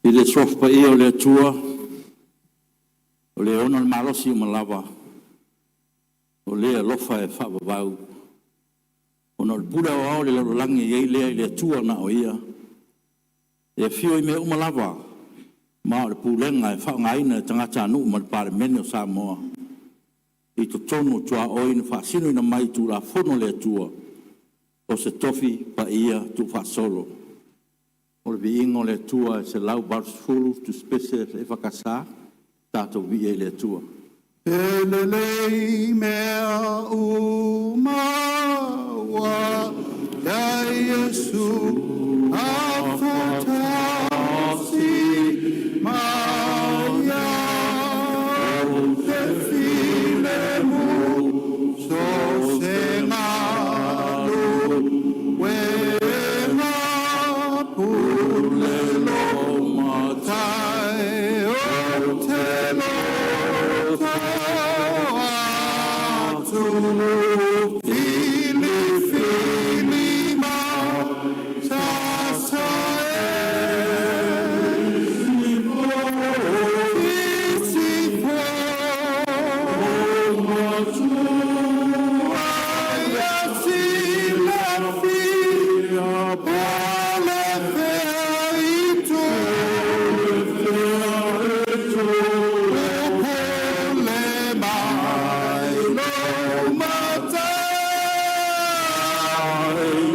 I le Suafa Paia o le Atua, o Le ona le malosi uma lava, o Le alofa e faavavau, ona o le pule aoao a le lalolagi e i ai lea i le Atua na o Ia, e afio i mea uma lava, ma o le pulega e faaaogaina e tagatanuu ma le Palemene o Samoa i totonu o tuaoi na faasinoina mai i Tulafono a le Atua, o se tofi paia tuufaasolo. O le viiga o le Atua e 180 tusipese a le EFKS, tatou viia ai le Atua. E lelei mea uma ua ia Iesu aufaatasi mai au, ou te filemu, so o se galuega, pule lou Matai, ou te loto atu. Filifili ma sasa e, Sisifo. Lou Matua ia silafia po o le fea itu, popole mai lou Matai,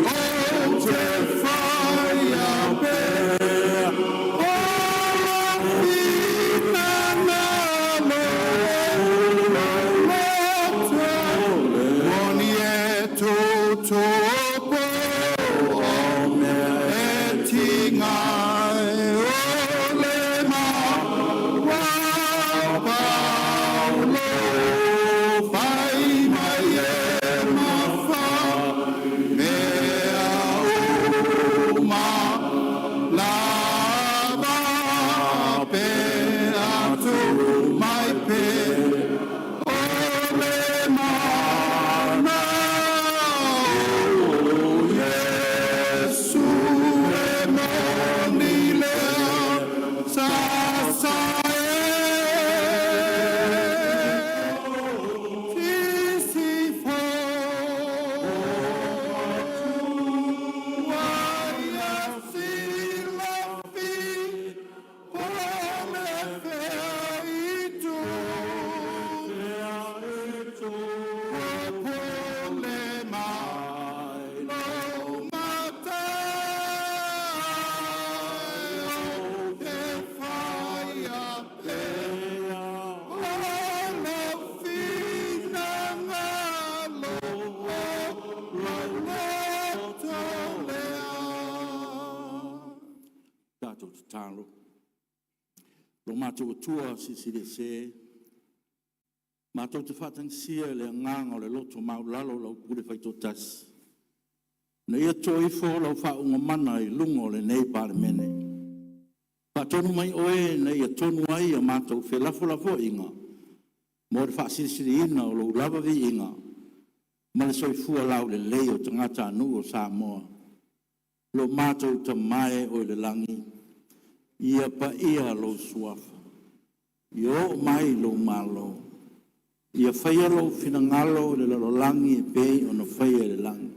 ou te fia pea o lou finagalo, lou loto moni e tutupu, o mea e tiga e o le mapaolo, fai mai e ma fa mea uma lava, pe a tuu mai pea o le mana o Iesu, e moni lea, sasa e, Sisifo. Ua ia silafia po o le fea itu, popole mai lou Matai, ou te fia pea o lou finagalo, o lou loto lea. Tatou tatalo. Lo matou Atua Silisili Ese, matou te faatagisia i le agaga o le loto maualalo lau pule faitoatasi, ina ia toto ifo lau faauuga mana i luga o lenei Palemene. Faatonu mai Oe ina ia tonu ai a matou felafolafoaiga mo le faasilisiliina o Lou lava viiga ma le soifua laulelei o tagatanuu o Samoa. Lo matou Tama e o i le lagi, ia paia lou Suafa, ia oo mai lou Malo, ia faia lou finagalo i le lalolagi e pei ona faia i le lagi.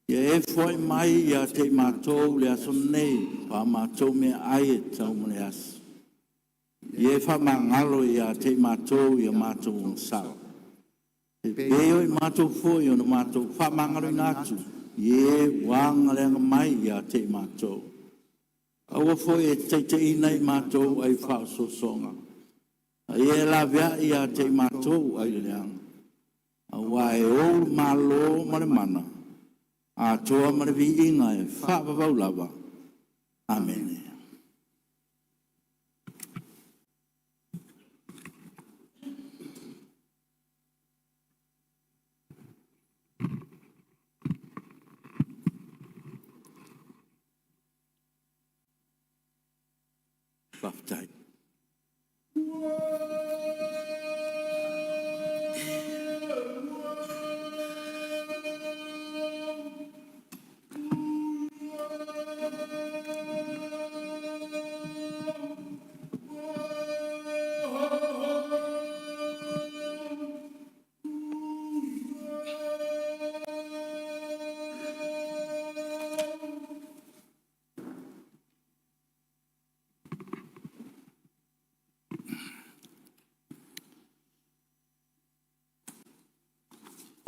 Ia e foai mai ia te i matou i le aso nei o a matou meaai e tatau mo le aso. Ia e faamagalo ia te i matou i a matou agasala, e pei o i matou foi ona matou faamagaloina atu i e ua aga mai ia te i matou. Aua foi e te taitaiina i matou ai faaosoosoga, a ia e laveai ia te i matou ai le leaga, aua e Ou le Malo ma le mana, atoa ma le viiga e faavavau lava. Amene. Faafetai.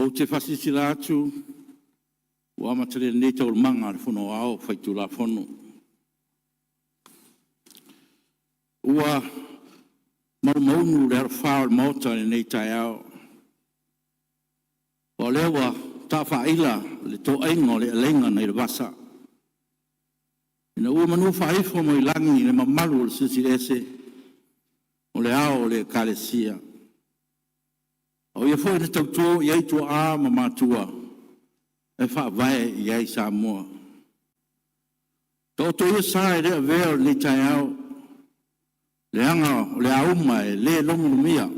Ou te faasilasila atu ua amatalia nei Taualumaga a le Fono Aoao Faitulafono. Ua malumaunu le alofā o le Maota i lenei taeao, a o lea ua tafaaila le toaiga o le aleiga nai le vasa, ina ua manu faaifo mai lagi le mamalu o le Silisili Ese, o le Ao o le Ekalesia. O Ia foi na tauto i ai tuaa ma matua e faavae i ai Samoa. Taoto ia sa e le avea o lenei taeao, leaga o le auma e le lomilomia.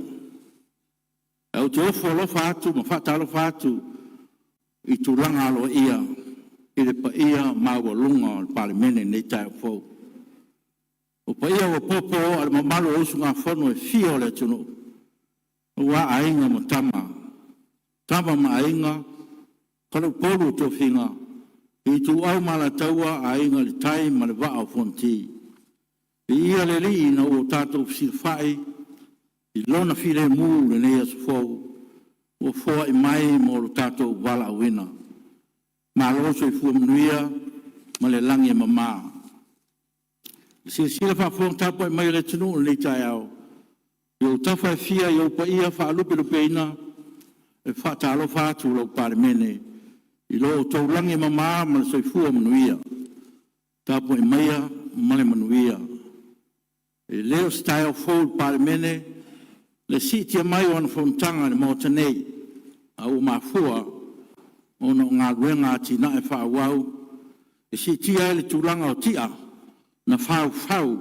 Ae ou te ofo alofa atu ma faatalofa atu i tulaga aloaia i le paia maualuga o le Palemene i lenei taeao fou. O paia ua popo a o le mamalu o usugafono e fia o le atunuu, aua Aiga ma Tama, Tama ma Aiga, Faleupolu o Tofiga, Ituau ma Alataua, Aiga i le Tai ma le Vaa o Fonoti. Viia le Alii ina ua tatou fesilafai i Lona filemu i lenei aso fou ua foai mai mo lo tatou valaauina. Malo le soifua manuia ma le lagi e mama. I le silasila faafofoga tapuai mai a le atunuu i lenei taeao, i ou tafa e fia i ou paia faalupelupeina, e faatalofa atu lau Palemene i lo outou lagi e mama ma le soifua manuia. Tapuai maia ma le manuia. E le o se taeao fou i le Palemene le siitia mai o ana fonotaga i le Maota nei, a ua mafua ona o galuega atinae faaauau e siitia ai le tulaga o ti'a na faufau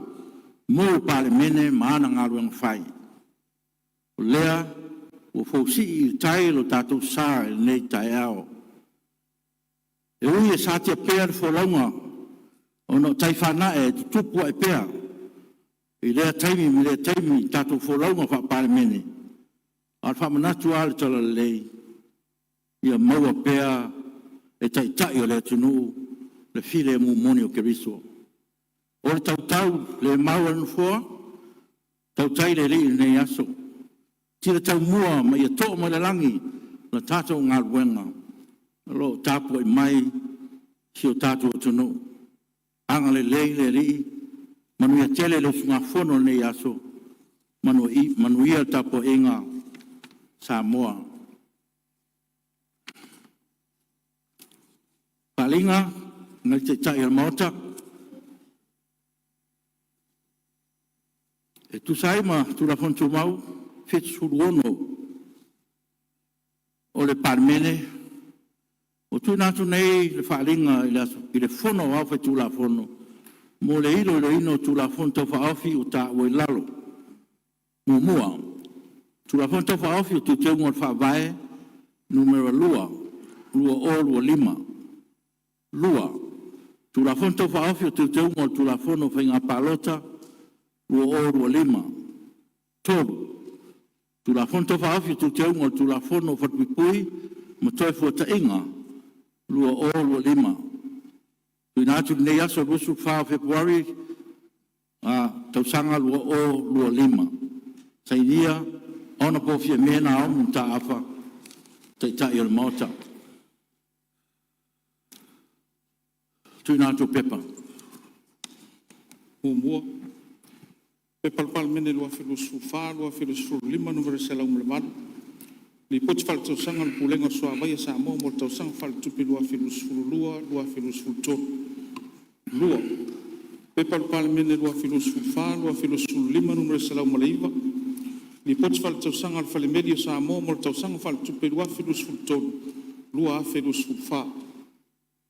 mo le Palemene ma ana galuega fai. O lea ua fousii i le tai lo tatou sa i lenei taeao. E ui e satia pea le folauga ona o tai fanae e tutupu ae pea i lea taimi ma lea taimi i tatou folauga faa-Palemene, a o le faamanatu lava o le talalelei, ia maua pea e Taitai o le atunuu le filemu moni o Keriso. O le tautaulemau a le Nofoa, tautai le Alii i lenei aso, tila taumua ma ia to mai le lagi la tatou galuega o lo o tapuai mai si o tatou atunuu. Agalelei le Alii, manuia tele le usugafono i lenei aso, manuia le tapuaiga Samoa. Faaaliga nai Taitai o le Maota. E tusa ai ma Tulafono Tumau 76 o le Palemene, ua tuuina atu nei le Faaaliga i le Fono Aoao Faitulafono mo le iloiloina o Tulafono Tau Faaofi ua taua i lalo: 1. Tulafono Tau Faaofi o Teuteuga o le Faavae (Nu.2) 2025. 2. Tulafono Tau Faaofi o Teuteuga o le Tulafono o Faiga Palota 2025. 3. Tulafono Tau Faaofi o Teuteuga o le Tulafono o Falepuipui ma Toefuataiga 2025. TUUINA ATU i lenei aso 24 o Fepuari, tausaga 2025. Sainia: Hon Fiame Naomi Mataafa, Taitai o le Maota. Tuuina atu o Pepa. 1. P.P.2024/2025 Nu.108, Lipoti Faaletausaga a le Pulega o le Suavai a Samoa mo le Tausaga Faaletupe 2022/2023. 2. P.P.2024/2025 Nu.109, Lipoti Faaletausaga a le Falemeli o Samoa mo le Tausaga Faaletupe 2023/2024.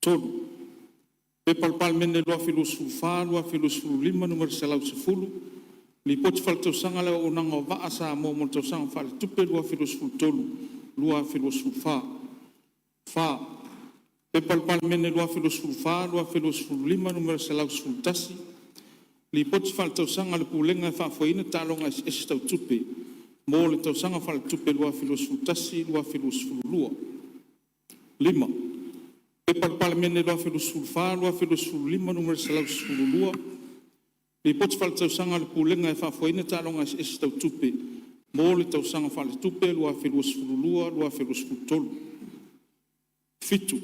3. P.P.2024/2025 Nu.110, Lipoti Faaletausaga a le Auaunaga o Vaa a Samoa mo le Tausaga Faaletupe 2023/2024. 4. P.P.2024/2025 Nu.111, Lipoti Faaletausaga a le Pulega e Faafoeina Taaloga Eseese Tau Tupe mo le Tausaga Faaletupe 2021/2022. 5. P.P.2024/2025 Nu.112, Lipoti Faaletausaga a le Pulega e Faafoeina Taaloga Eseese Tau Tupe mo le Tausaga Faaletupe 2022/2023. 7.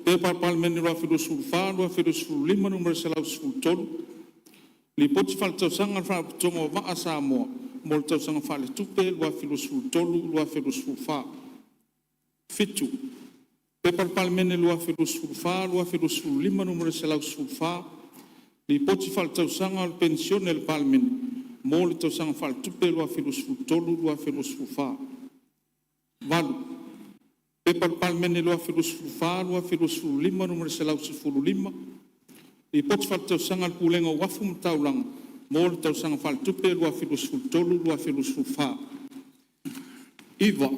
P.P.2024/2025 Nu.113, Lipoti Faaletausaga a le Faalapotopotoga o Vaa a Samoa mo le Tausaga Faaletupe 2023/2024. 8. P.P.2024/2025 Nu.14, Lipoti Faaletausaga a le Penisione a le Palemene mo le Tausaga Faaletupe 2023/2024. 9. P.P.2024/2025 Nu.115, Lipoti Faaletausaga a le Pulega o Uafu ma Taulaga mo le Tausaga Faaletupe 2023/2024. 10.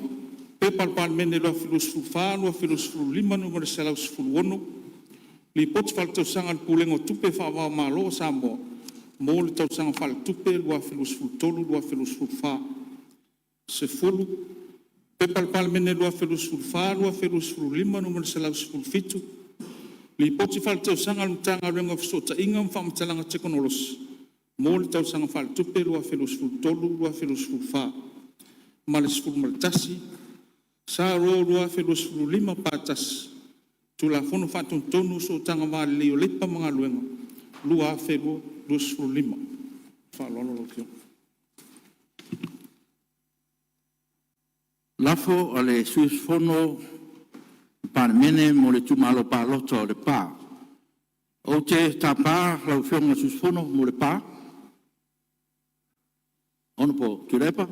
P.P.2024/2025 Nu.116, Lipoti Faaletausaga a le Pulega o Tupe Faava-o-Malo a Samoa mo le Tausaga Faaletupe 2023/2024. 10. P.P.2024/2025 Nu.117, Lipoti Faaletausaga a le Matagaluega o Fesootaiga ma Faamatalaga Tekonolosi mo le Tausaga Faaletupe 2023/2024. Ma le 11. S.R 2025/1, Tulafono Faatonutonu o Sootaga Va Lelei o Leipa ma Galuega 2025. Ma le faaaloalo lau Afioga. Lafo a le Sui Usufono o le Palemene mo le Itumalo Palota o Lepa. Ou te tapa lau Afioga i le sui usufono mo Lepa, Hon Tuilaepa.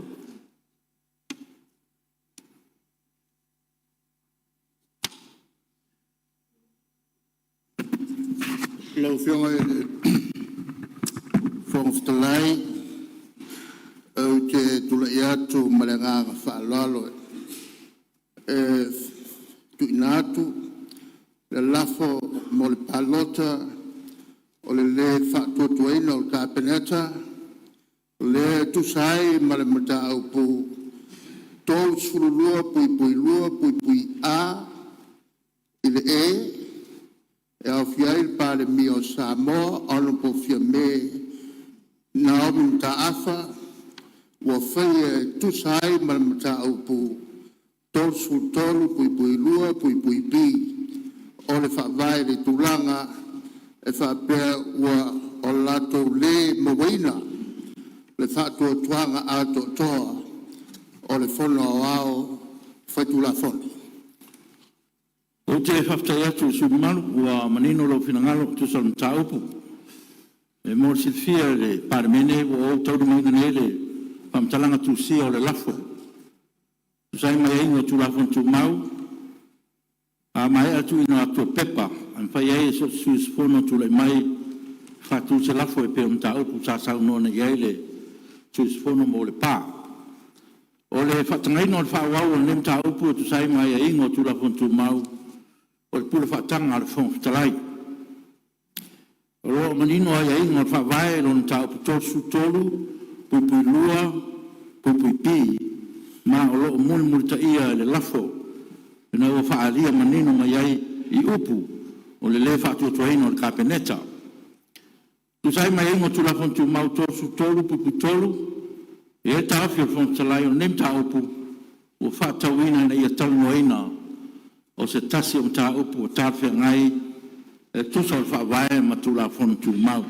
Lau Afioga i le Fofoga Fetalai, ou te tulai atu ma le agaga faaaloalo e tuuina atu le lafo mo le Palota o le Lē Faatuatuaina o le Kapeneta, lea e tusa ai ma le Mataupu 32(2)(a) i le E, e aofia ai le Palemia o Samoa Honourable Fiame Naomi Mataafa, ua faia e tusa ai ma le Mataupu 33(2)(b) o le Faavae i le tulaga e faapea; Ua o latou le mauaina le faatuatuaga atoatoa o le Fono Aoao Faitulafono. Ou te faafetai atu i le sui usufono mamalu ua manino lou finagalo e tusa o le mataupu. E mo le silafia e le Palemene ua ou taulimaina nei le faamatalaga tusia o le lafo. E tusa ai ma aiaiga o Tulafono Tumau, a maea le tuuina atu o pepa, e mafai ai e so o se sui usufono e tulai mai e faatu se lafo e pei o le mataupu sa saunoa nei i ai le sui usufono mo Lepa. O le faatagaina o le faaauau o lenei mataupu e tusa ai ma aiaiga o Tulafono Tumau, o le pule faataga a le Fofoga Fetalai. O lo o manino aiaiga o le Faavae i lona Mataupu 33(2)(b), ma o lo o mulimulitaia e le lafo ina ua faaalia manino mai ai i upu o le lē Faatuatuaina o le Kapeneta. E tusa ai ma aiaiga o Tulafono Tumau 33(3), e i ai le taofi o le Fofoga Fetalai, o lenei mataupu ua faatatauina ina ia talanoaina o se tasi o mataupu ua talafeagai e tusa o le Faavae ma Tulafono Tumau.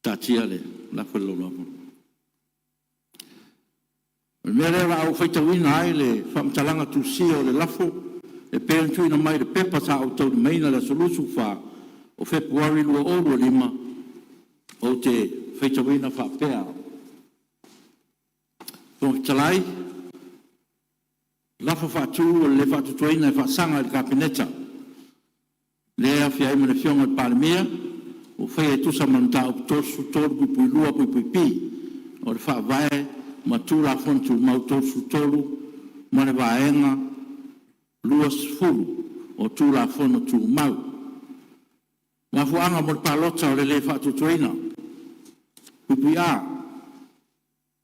Taatia le lafo i le Laulau-a-Fono. O le mea lea o le a ou faitauina ai le faamatalaga tusia o le lafo e pei ona tuuina mai i le pepa sa ou taulimaina i le aso 24 o Fepuari 2025, ou te faitauina faapea: Fofoga Fetalai, Lafo Faatu o le Lē Faatuatuaina e faasaga i le Kapeneta, lea e aofia ai ma le Afioga i le Palemia, ua faia e tusa ma le Mataupu 33(2)(b) o le Faavae ma Tulafono Tumau 33 ma le Vaega 20 o Tulafono Tumau. Mafuaaga mo le Palota o le Lē Faatuatuaina. A.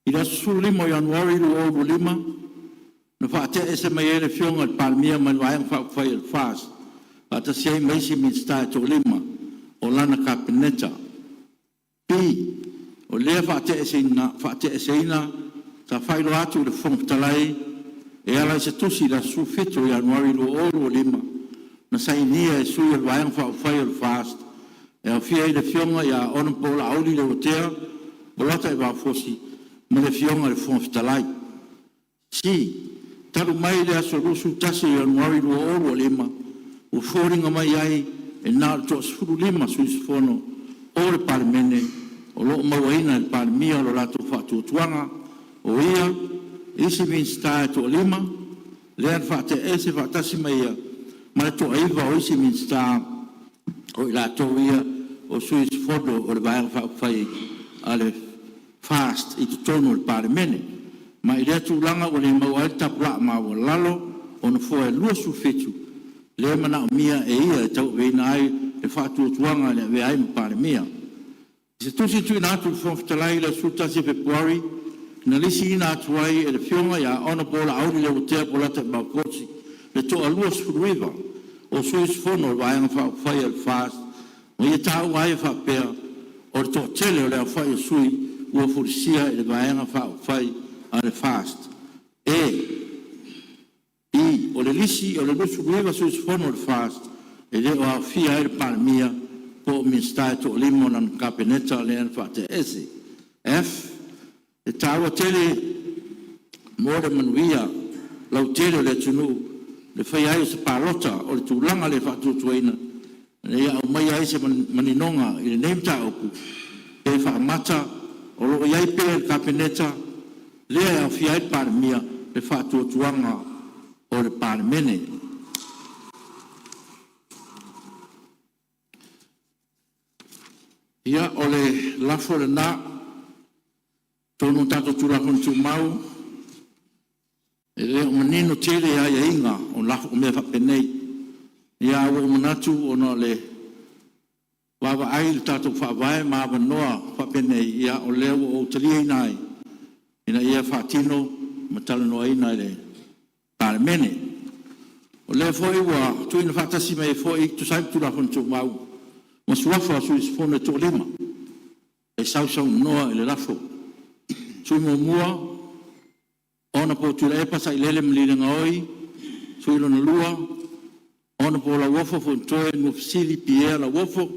I le aso 15 o Ianuari 2025, na faatiaese mai ai le Afioga i le Palemia mai le Vaega Faaupufai a le FAST faatasi ai ma isi Minisita e toalima o lana Kapeneta. B. O lea faateaeseina sa faailoa atu i le Fofoga Fetalai e ala i se tusi i le aso 17 o Ianuari 2025, na sainia e sui o le Vaega Faaupufai a le FAST e aofia ai le Afioga ia Honorable Laauli Leuatea Polataivao Fosi ma le Afioga i le Fofoga Fetalai. C. Talu mai le aso 21 o Ianuari 2025, ua foliga mai ai e na o le toa-15 sui usufono o le Palemene o lo o mauaina e le Palemia lo latou faatuatuaga, o ia, isi Minisita e toa-5 lea na faatea'ese faatasi ma ia, ma le toa-9 o isi Minisita, o i latou ia o sui usufono o le Vaega Faaupufai a le FAST i totonu o le Palemene. Ma i lea tulaga ua le maua ai le tapulaa maualalo o nofoa e 27 lea e manaomia e ia e tauaveina ai le faatuatuaga e avea ai ma Palemia. I se tusi tuuina atu i le Fofoga Fetalai i le aso 11 o Fepuari, na lisiina atu ai e le Afioga ia Honorable Laauli Leuatea Polataivao Fosi le toa-29 o sui usufono o le Vaega Faaupufai a le FAST, ma ia taua ai e faapea, o le toatele o le aofai o sui ua fulisia e le Vaega Faaupufai a le FAST. E. O le lisi o le 29 sui usufono o le FAST e le o aofia ai le Palemia po o Minisita e toa-5 o lana Kapeneta lea na faatea'ese. F. E taua tele mo le manuia lautele o le atunuu le faia ai o se palota o le tulaga lē faatuatuaina ina ia aumaia ai se maninoga i lenei mataupu, pe faamata o lo o i ai pea i le Kapeneta lea e aofia ai le Palemia le faatuatuaga o le Palemene. Ia, o le lafo lena. I totonu o tatou Tulafono Tumau, e le o manino tele aiaiga o lafo o mea faapenei. Ae ua ou manatu ona o le vaavaai i le tatou Faavae ma avanoa faapenei, ia o lea ua ou taliaina ai ina ia faatino ma talanoaina e le Palemene. O lea foi ua tuuina faatasi mai ai foi e tusa ai ma Tulafono Tumau ma suafa o sui usufono e toalima e sausaunoa i le lafo. Sui muamua, Honorable Tuilaepa Sailele Malielegaoi. Sui lona lua, Honorable Lauofo Fonotoe Nuafesili Pierre Lauofo.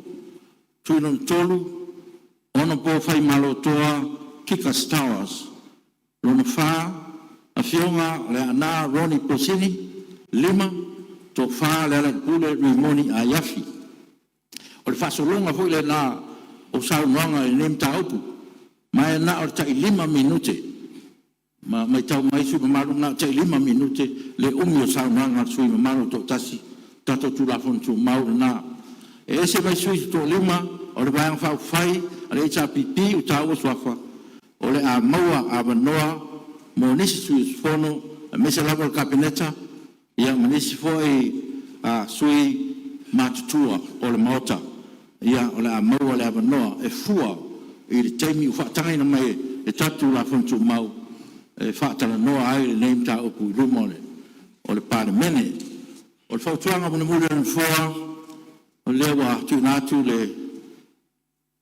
Sui lona tolu, Honorable Faimalotoa Kika Stowers. Lona fa, Afioga Leaana Ronnie Posini. 5, Tofa LEALAILEPULE Rimoni Aiafi. O le faasologa foi lena o saunoaga i lenei mataupu, ma e na o le tai 5 minute. Ma matau mai sui usufono mamalu, na o le tai 5 minute le umi o saunoaga a le sui usufono mamalu e toatasi. O tatou Tulafono Tumau lena. E ese mai sui usufono se toalima o le Vaega Faaupufai a le HRPP ua taua suafa o le a maua avanoa mo nisi sui usufono aemaise lava o le Kapeneta ma nisi foi sui matutua o le Maota. O le a maua le avanoa e fua i le taimi ua faatagaina mai e le tatou Tulafono Tumau e faatalanoa ai lenei mataupu i luma o le Palemene. O le fautuaga mulimuli a le Nofoa, o lea ua tuuina atu le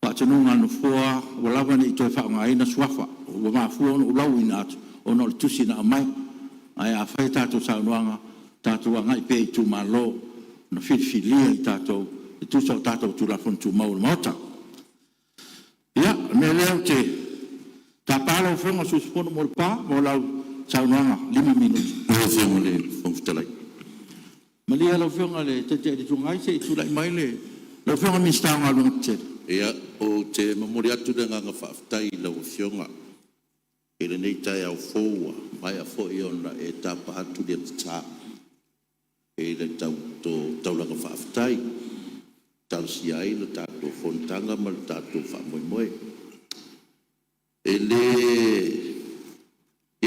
faatonuga a le Nofoa ua lava ne i toe faaaogaina suafa. Ua mafua ona ou lauina atu ona o le tusi na aumai. Ae a fai a tatou saunoaga, tatou agai pea i itumalo na filifilia i tatou e tusa o tatou Tulafono Tumau a le Maota. Ia, o le mea lea ou te tapa lau Afioga i le sui usufono mo Lepa mo lau saunoaga e 5 minute. Lau Afioga i le Fofoga Fetalai. Malie lau Afioga i le Taitai o le Itu Agai se i tulai mai lau Afioga i le Minisita o Galuega Tetele. Ia, ou te momoli atu le agaga faafetai i lau Afioga i lenei taeao fou ua maea foi ona e tapa atu le ata i le taulaga faafetai e talosia ai le tatou fonotaga ma le tatou faamoemoe. E leai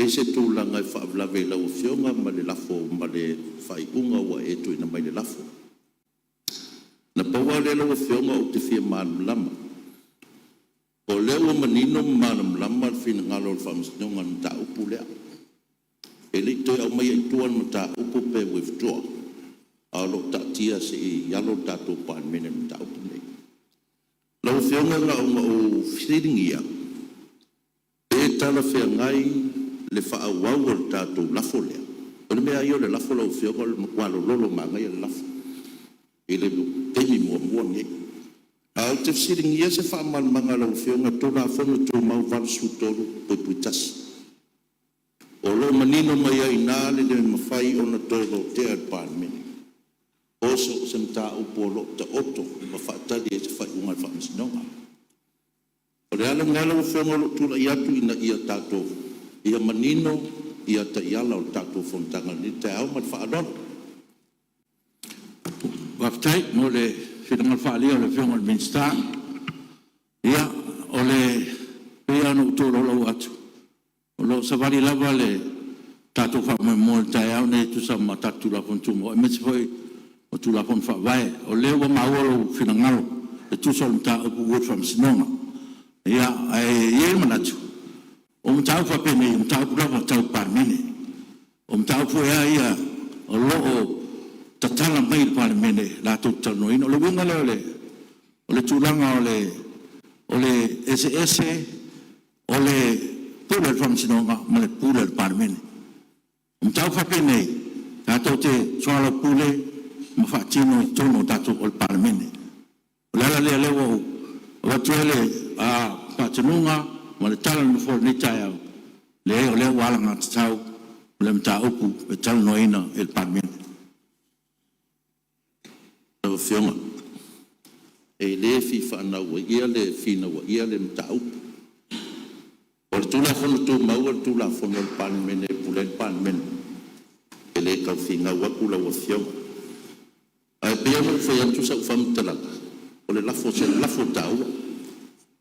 se tulaga e faalavelave i lau Afioga ma le lafo ma le faaiuga ua e tuuina mai i le lafo. Na pau lava lea lau Afioga ou te fia malamalama, o lea ua manino ma malamalama le finagalo o le Faamasinoga i le mataupu lea. E le i toe aumaia i tua le mataupu pe withdraw, ae o lo o taatia se i alo le tatou Palemene i le mataupu lenei. Lau Afioga na ona ou fesiligia Pe talafeagai le faaauau o le tatou lafo lea? O le mea lava ia o le lafo lau Afioga o le matua lololo manaia le lafo i le taimi muamua lenei. Ae ou te fesiligia se faamalamalamaga a lau Afioga i le Tulafono Tumau 83(1). O lo o manino mai ai i ina le le mafai ona toe lotea e le Palemene o so o se mataupu o lo o taoto ma faatali ai se faaiuga a le Faamasinoga. O le ala lena lau Afioga o lou tulai atu ina ia tatou… ia manino ia taiala o le tatou fonotaga i lenei taeao. Ma le faaaloalo. Faafetai mo le finagalo faaalia o le Afioga i le Minisita. Ia, o le… pei lava ona ou tolaulau atu, o lo o savali lava le tatou faamoemoe i le taeao lenei e tusa ma tatou Tulafono Tumau aemaise foi o Tulafono Faavae. O lea ua maua lou finagalo e tusa o le mataupu ua i le Faamasinoga. Ia, ae i ai le manatu, o mataupu faapenei, o mataupu lava tau le Palemene. O mataupu foi lava ia o lo o tatala mai i le Palemene latou te talanoaina. O le uiga lea o le tulaga o le eseese o le pule a le Faamasinoga ma le pule a le Palemene. O mataupu faapenei tatou te soalaupule ma faatino i totonu o le Palemene. O le ala lea o lea ua ou avatu ai le faatonuga ma le tala a le Nofoa i lenei taeao, leai o lea ua alagatatau le mataupu e talanoaina e le Palemene. Lau Afioga, e le fia finauaia le mataupu. O le Tulafono Tumau o le Tulafono a le Palemene e pule ai le Palemene. E le tau finau atu lau Afioga. Ae pei ona ou fai atu sau faamatalaga, o le lafo o se lafo taua.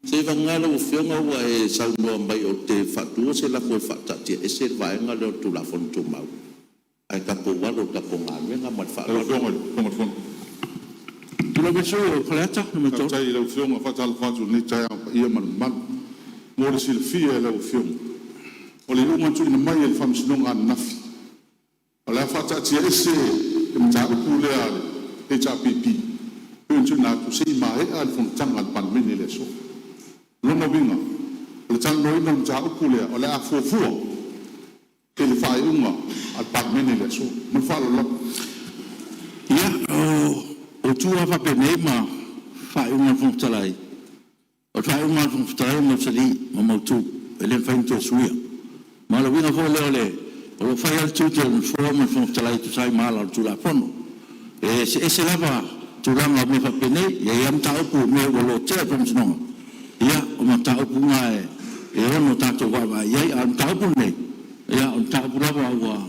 Seiavagana lau Afioga ua e saunoa mai ou te faatu se lafo e faataatiaese le vaega lea o le Tulafono Tumau ae tatou alo i le tatou galuega. Ma le Lau faaaloalo. Afioga i le Fofoga o le Fono. Tulai mai le sui usufono mo Faleata 3. Faafetai i lau Afioga. E faatalofa atu i lenei taeao i le paia ma le mamalu. Mo le silafia e lau Afioga, o le iuga na tuuina mai e le Faamasinoga ananafi, o le a faataatiaese le mataupu lea a le HRPP pei ona tuuina atu se i maea le fonotaga a le Palemene i le aso. O lona uiga, o le talanoaina o le mataupu lea, o le a fuafua i le faaiuga a le Palemene i le aso. Ma le faaaloalo lava. Ia, o itu lava faapenei ma faaiuga a le Fofoga Fetalai, o le faaiuga a le Fofoga Fetalai e mausali ma mautu, e le mafai ona toe suia. Ma o le uiga foi lea o lo o fai lava le tiute o le Nofoa ma le Fofoga Fetalai e tusa ai ma ala o le Tulafono. E eseese lava tulaga o mea faapenei. E i ai lava mataupu o mea ua lotea e le Faamasinoga, ia o mataupu na e ono tatou vaavaai i ai. A o le mataupu lenei, ia o le mataupu lava ua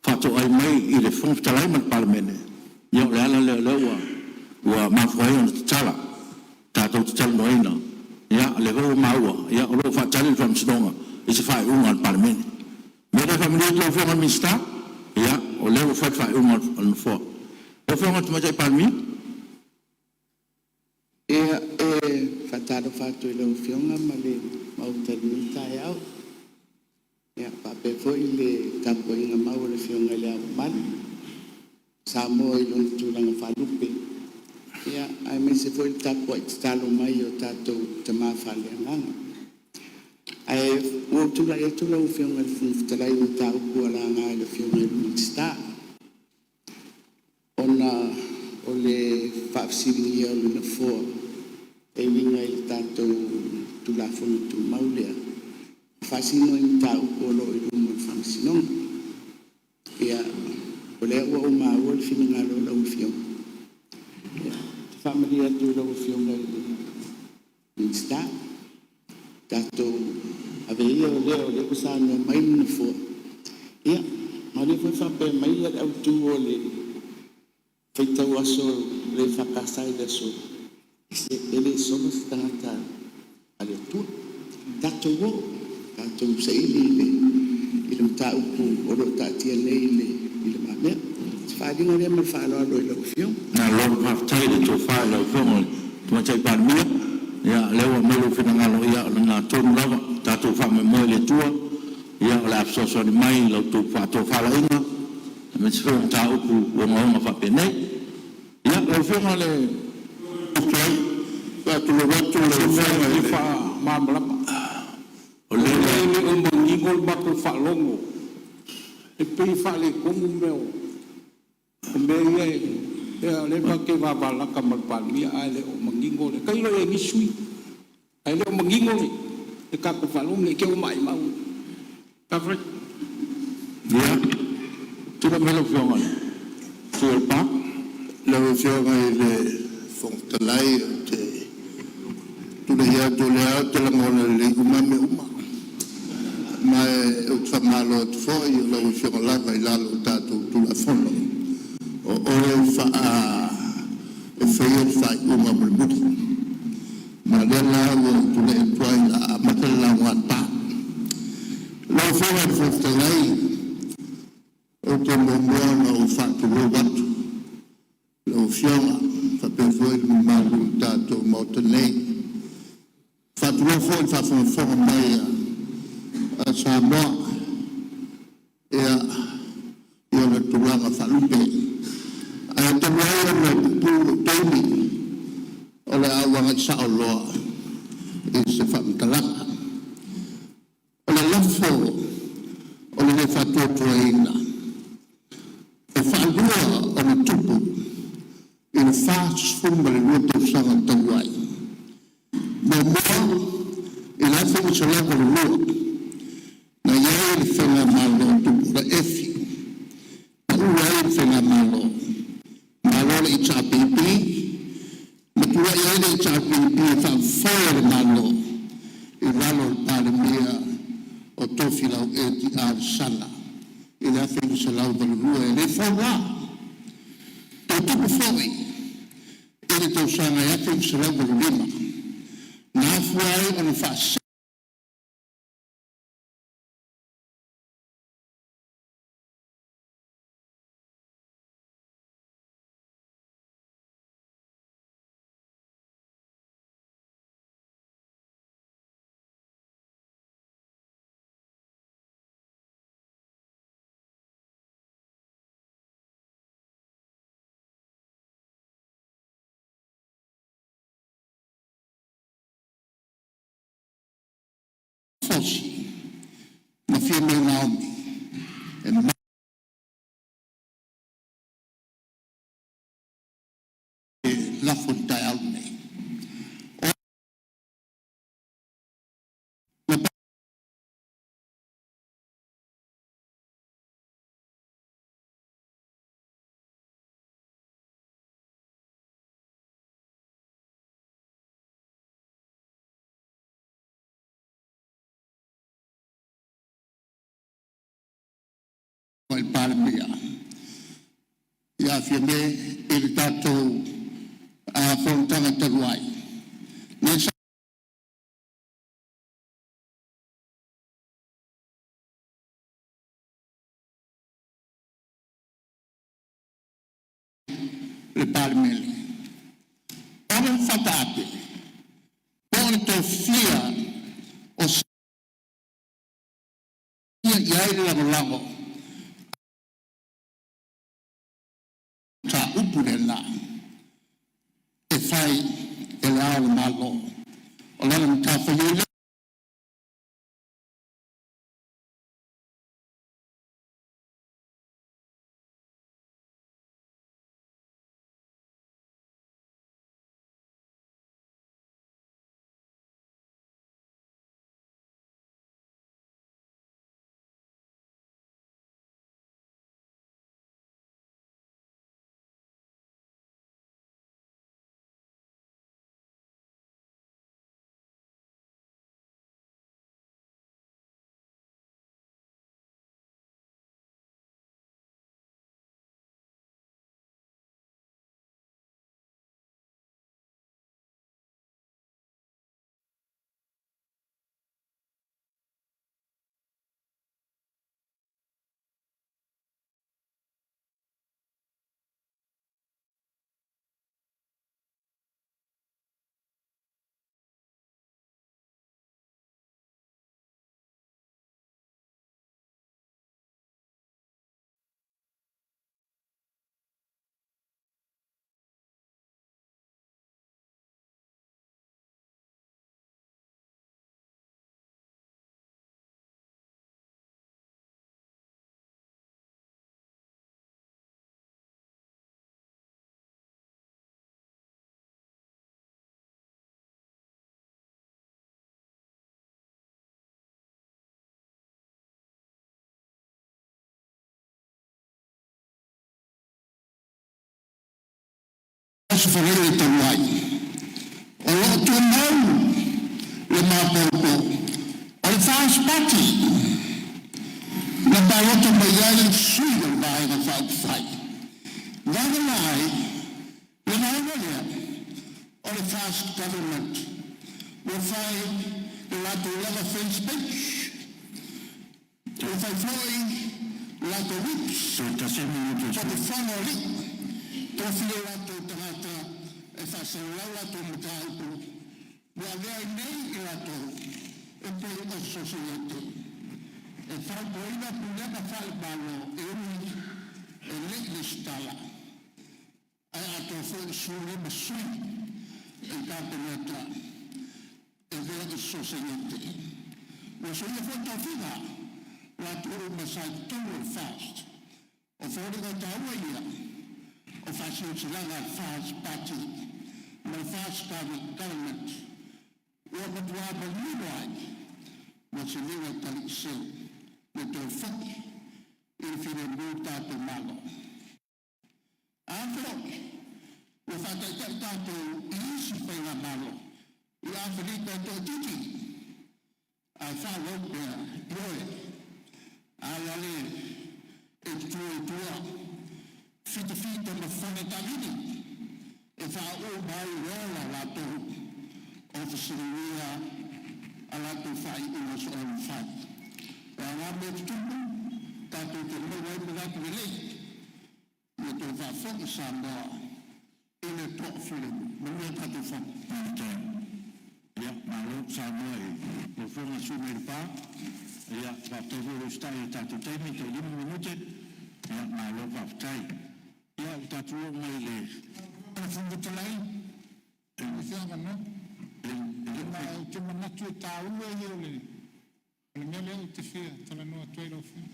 faatoai mai i le Fofoga Fetalai ma le Palemene, ia o le ala lea o lea ua mafua ai ona tatala tatou te talanoaina. Ia o lea foi ua maua o lo o faatali le Faamasinoga i se faaiuga a le Palemene. O le mea lea e faamalie atu i lau Afioga i le Minisita, ia o lea ua fai le faaiuga a le Nofoa. Lau Afioga i le Tamaitai Palemia. Ia, e faatalofa atu i lau Afioga ma le Maota i lenei taeao, e faapea foi le tapuaiga mau a le Afioga i Le Ao Mamalu o Samoa i lona tulaga faalupe, aemaise foi le tapuai tatalo mai a o tatou tama faaleagaga. Ae ua ou tulai atu lau Afioga i le Fofoga Fetalai i mataupu ua laga e le Afioga i le Minisita, ona o le faafesiligia o le Nofoa e uiga i le tatou Tulafono Tumau lea e faasino i mataupu o lo o i luma o le Faamasinoga. Ia, o lea ua ou maua le finagalo o lau Afioga. Ou te faamalie atu i lau Afioga i le Minisita, tatou ave ia o lea ua saunoa mai le Nofoa, ia ma o lea foi e faapea mai le autu o le faitau aso a le EFKS i le aso, e le sola se tagata a le Atua. Tatou o, tatou saili i le mataupu o lo o taatia nei i lumamea. O se faaaliga lea ma le faaaloalo i lau Afioga. Malo faafetai i le tofa i lau Afioga i le Tamaitai Palemia. Ia o lea ua aumai lou finagalo, ia o lena tonu lava. Tatou faamoemoe i le Atua o le a fesoasoani mai i la outou faatofalaiga aemaise foi o mataupu ogaoga faapenei. Ia, lau Afioga i le… Faafetai. E faatulou atu i O lau se mea Afioga e i fia le faamalamalama. O le manino le matou faalogo, e pei e faaletonu mea o mea ia o lea matou te vavalata ma le Palemia ae le o manino le… Tailo i ai i nisi sui usufono, ae le o manino le tatou faalogo ne i te i ua maimau. Faafetai. Ia, tulai mai lau Afioga i le sui usufono o Lepa. Lau Afioga i le Fofoga Fetalai ou te tulai atu o lea ou te lagona lelei uma lava mea uma. Ma ou te faamalo atu foi o lau Afioga lava i lalo o tatou Tulafono, o oe e faia le faaiuga mulimuli. Ma o lea la ua ou tulai atu ai o le a amata le lauga a Lepa. Lau Afioga i le Fofoga Fetalai, ou te muamua ona ou faatulou atu i lau Afioga faapea foi le mamalu o le tatou Maota nei. E faatulou foi i le faafogafoga mai a Samoa i ona tulaga faalupe. Ae talu ai ona e puupuu lou taimi, o le a ou agai sao loa i se faamatalaga. O le lafo o le lē Faatuatuaina e faalua ona tupu i le 42 tausaga talu ai. Muamua i le 1982, na i ai le faigamalo a Tupuola Efi, pau ai le faigamalo, malo le HRPP, ma tulai ai le HRPP e faafoe le Malo i lalo o le Palemia o Tofilau Eti L. Sala i le 1982. E le fou la. Toe tupu foi i le tausaga e 1985, na afua ai ona faasee Fosi ma Fiame Naomi e lafo i le taeao lenei. O le Palemia ia Fiame i le tatou fonotaga talu ai, lea sa le Palemene, o le faataape po o le tofia o i ai le lagolago mataupu lena e fai e Le Ao o le Malo. O lana matafaioi lea Aso Faraile talu ai, o lo o tumau le maopoopo o le FAST Party na palota mai ai sui o le Vaega Faaupufai. Vagana ai le vaega lea o le FAST Government ua fai le latou lava fence page, ua fai foi latou whips po o fono a alii, tofia o latou tagata e faasalalau latou mataupu ua avea ai nei i latou e pei o se sosiaiete e fautuaina pulega faale-Malo e ui e le i resitala, ae atoa foi le 15 sui i le Kapeneta e avea o se sosiaiete. Ua suia foi tofiga o latou uma sa i totonu o le FAST. O foliga taua ia o faasilasilaga a le FAST Party ma le FAST Government ua matua manino ai ua se liga talii le toe foi i le filemu lo tatou Malo. A foi ua faataitai tatou i isi faigamalo i Afelika e toaitiiti, ae faaauau pea? Ioe, a le e tutu ai i tua, fitafita ma fale taavili e faauu mai ai le ola o latou o fesiligia a latou faaiuga soona mafai. O a mea e tutupu, tatou te maua ai manatu lelei ia toe faafo'i Samoa i le toafilemu. Manuia le tatou Fono. Ia, malo saunoa i lau Afioga i le sui usufono mai Lepa. Ia, faafetai foi le usitai i le tatou taimi, toe 5 minute. Ia malo faafetai. Ia, ua tatou oo mai i le Fofoga Fetalai, se avanoa. Ma ou te manatu e taua ia o le mea lea ou te fia talanoa atu ai lau Afioga.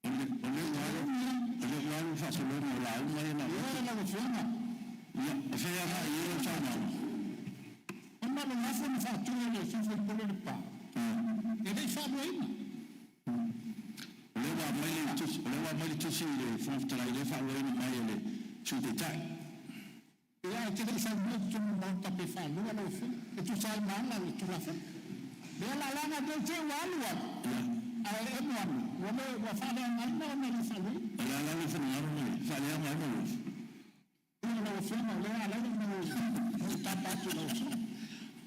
O lea ua alu le faasologa o lauga ia. Ioe lau Afioga. Ia, o fea e agai i ai lau saunoaga? Ona o le lafo na faatu e le sui usufono o Lepa, e le i faaluaina. O lea ua aumai le tusi, o lea ua aumai le tusi i le Fofoga Fetalai lea e faaluaina mai e le Sui Taitai. Ia, ae te le i saunoa i totonu o le Maota pe faalua lau Afioga, e tusa ai ma ala o le Tulafono. Lea la leaga ne i te i ua alu alu, ae emo ane ua le ua faaleaogaina ona e le i faaluaina. O le a la lou finagalo ma le faaleaga ai ma lua? Ia lau Afioga, o lea e ala ai ona ou tapa atu i lau Afioga.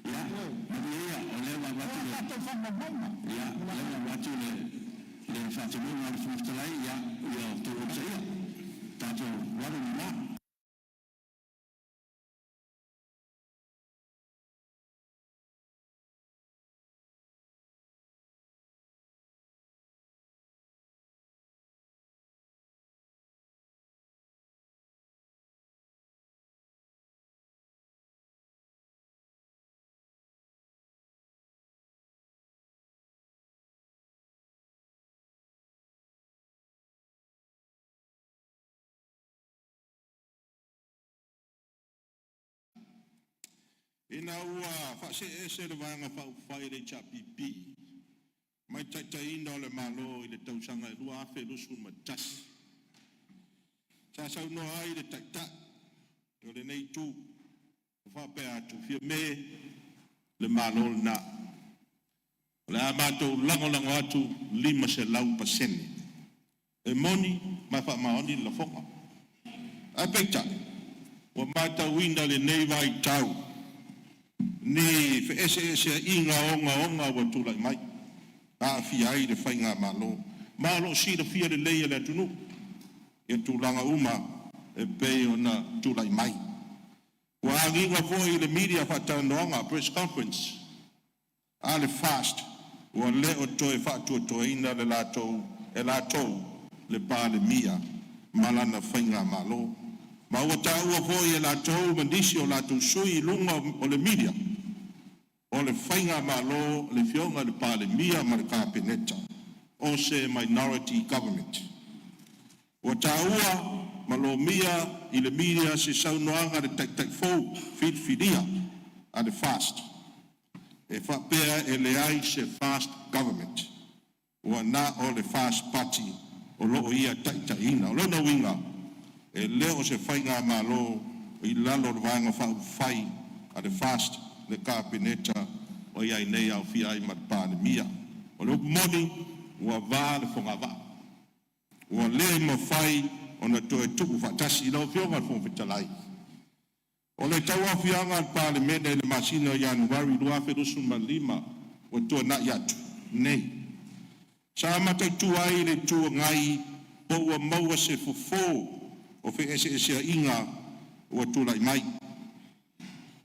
Ia, malie ia, o lea ua avatu O le tatou faamaumauga. Ia, o lea ua avatu le faatonuga a le Fofoga Fetalai, ia outou onosaia. Tatou alu i luma. Ina ua faasee ese le Vaega Faaupufai a le HRPP mai taitaiina o le Malo i le tausaga e 2021, sa saunoa ai le Taitai o lenei Itu ma faapea atu, “Fiame, le Malo lena, o le a matou lagolago atu 500%.” E moni ma e faamaoni le lafoga. Ae peitai, ua matauina i lenei vaitau ni feeseeseaiga ogaoga ua tulai mai, aafia ai le faigamalo. Ma o lo o silafia lelei e le atunuu ia tulaga uma e pei ona tulai mai. Ua agiga foi i le media faatalanoaga, press conference a le FAST, ua le o toe faatuatuaina le latou, e latou le Palemia ma lana faigamalo. Ma ua taua foi e latou ma nisi o latou sui i luga o le media, o le faigamalo le Afioga i le Palemia ma le Kapeneta, o se minority government. Ua taua ma lomia i le media se saunoaga a le Taitai fou filifilia a le FAST e faapea e leai se FAST government, ua na o le FAST Party o lo o ia taitaiina. O lona uiga, e le o se faigamalo i lalo o le Vaega Faaupufai a le FAST le Kapeneta o i ai nei aofia ai ma le Palemia. O le upu moni, ua va le fogavaa, ua le mafai ona toe tuufaatasi. Lau Afioga i le Fofoga Fetalai, o le tauaofiaga o le Palemene i le masina o Ianuari 2025 ua tuanai atu nei, sa mataitu ai e le Itu Agai po ua maua se fofo o feeseeseaiga ua tulai mai,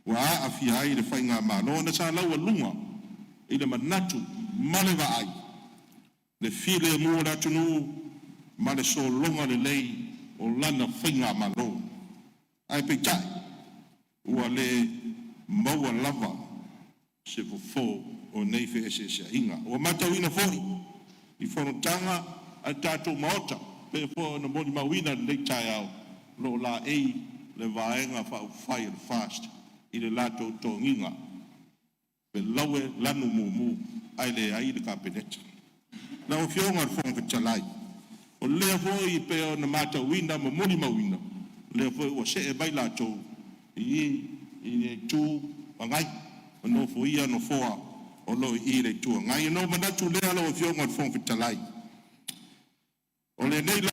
ua aafia ai le Faigamalo, ona sa laualuga i le manatu ma le vaai le filemu o le atunuu ma le sologa lelei o lana faigamalo. Ae peitai, ua le maua lava se fofo o nei feeseeseaiga. Ua matauina foi i fonotaga a le tatou Maota, e pei foi ona molimauina i lenei taeao, o lo o laei le Vaega Faaupufai a le FAST i le latou togiga, felau lanumumu ae leai le Kapeneta. Lau Afioga i le Fofoga Fetalai, o lea foi e pei ona matauina ma molimauina, o lea foi ua see mai latou i i le Itu Agai ma nofoia nofoa o lo o i le Itu Agai. Ona ou manatu lea lau Afioga i le Fofoga Fetalai, o lenei la,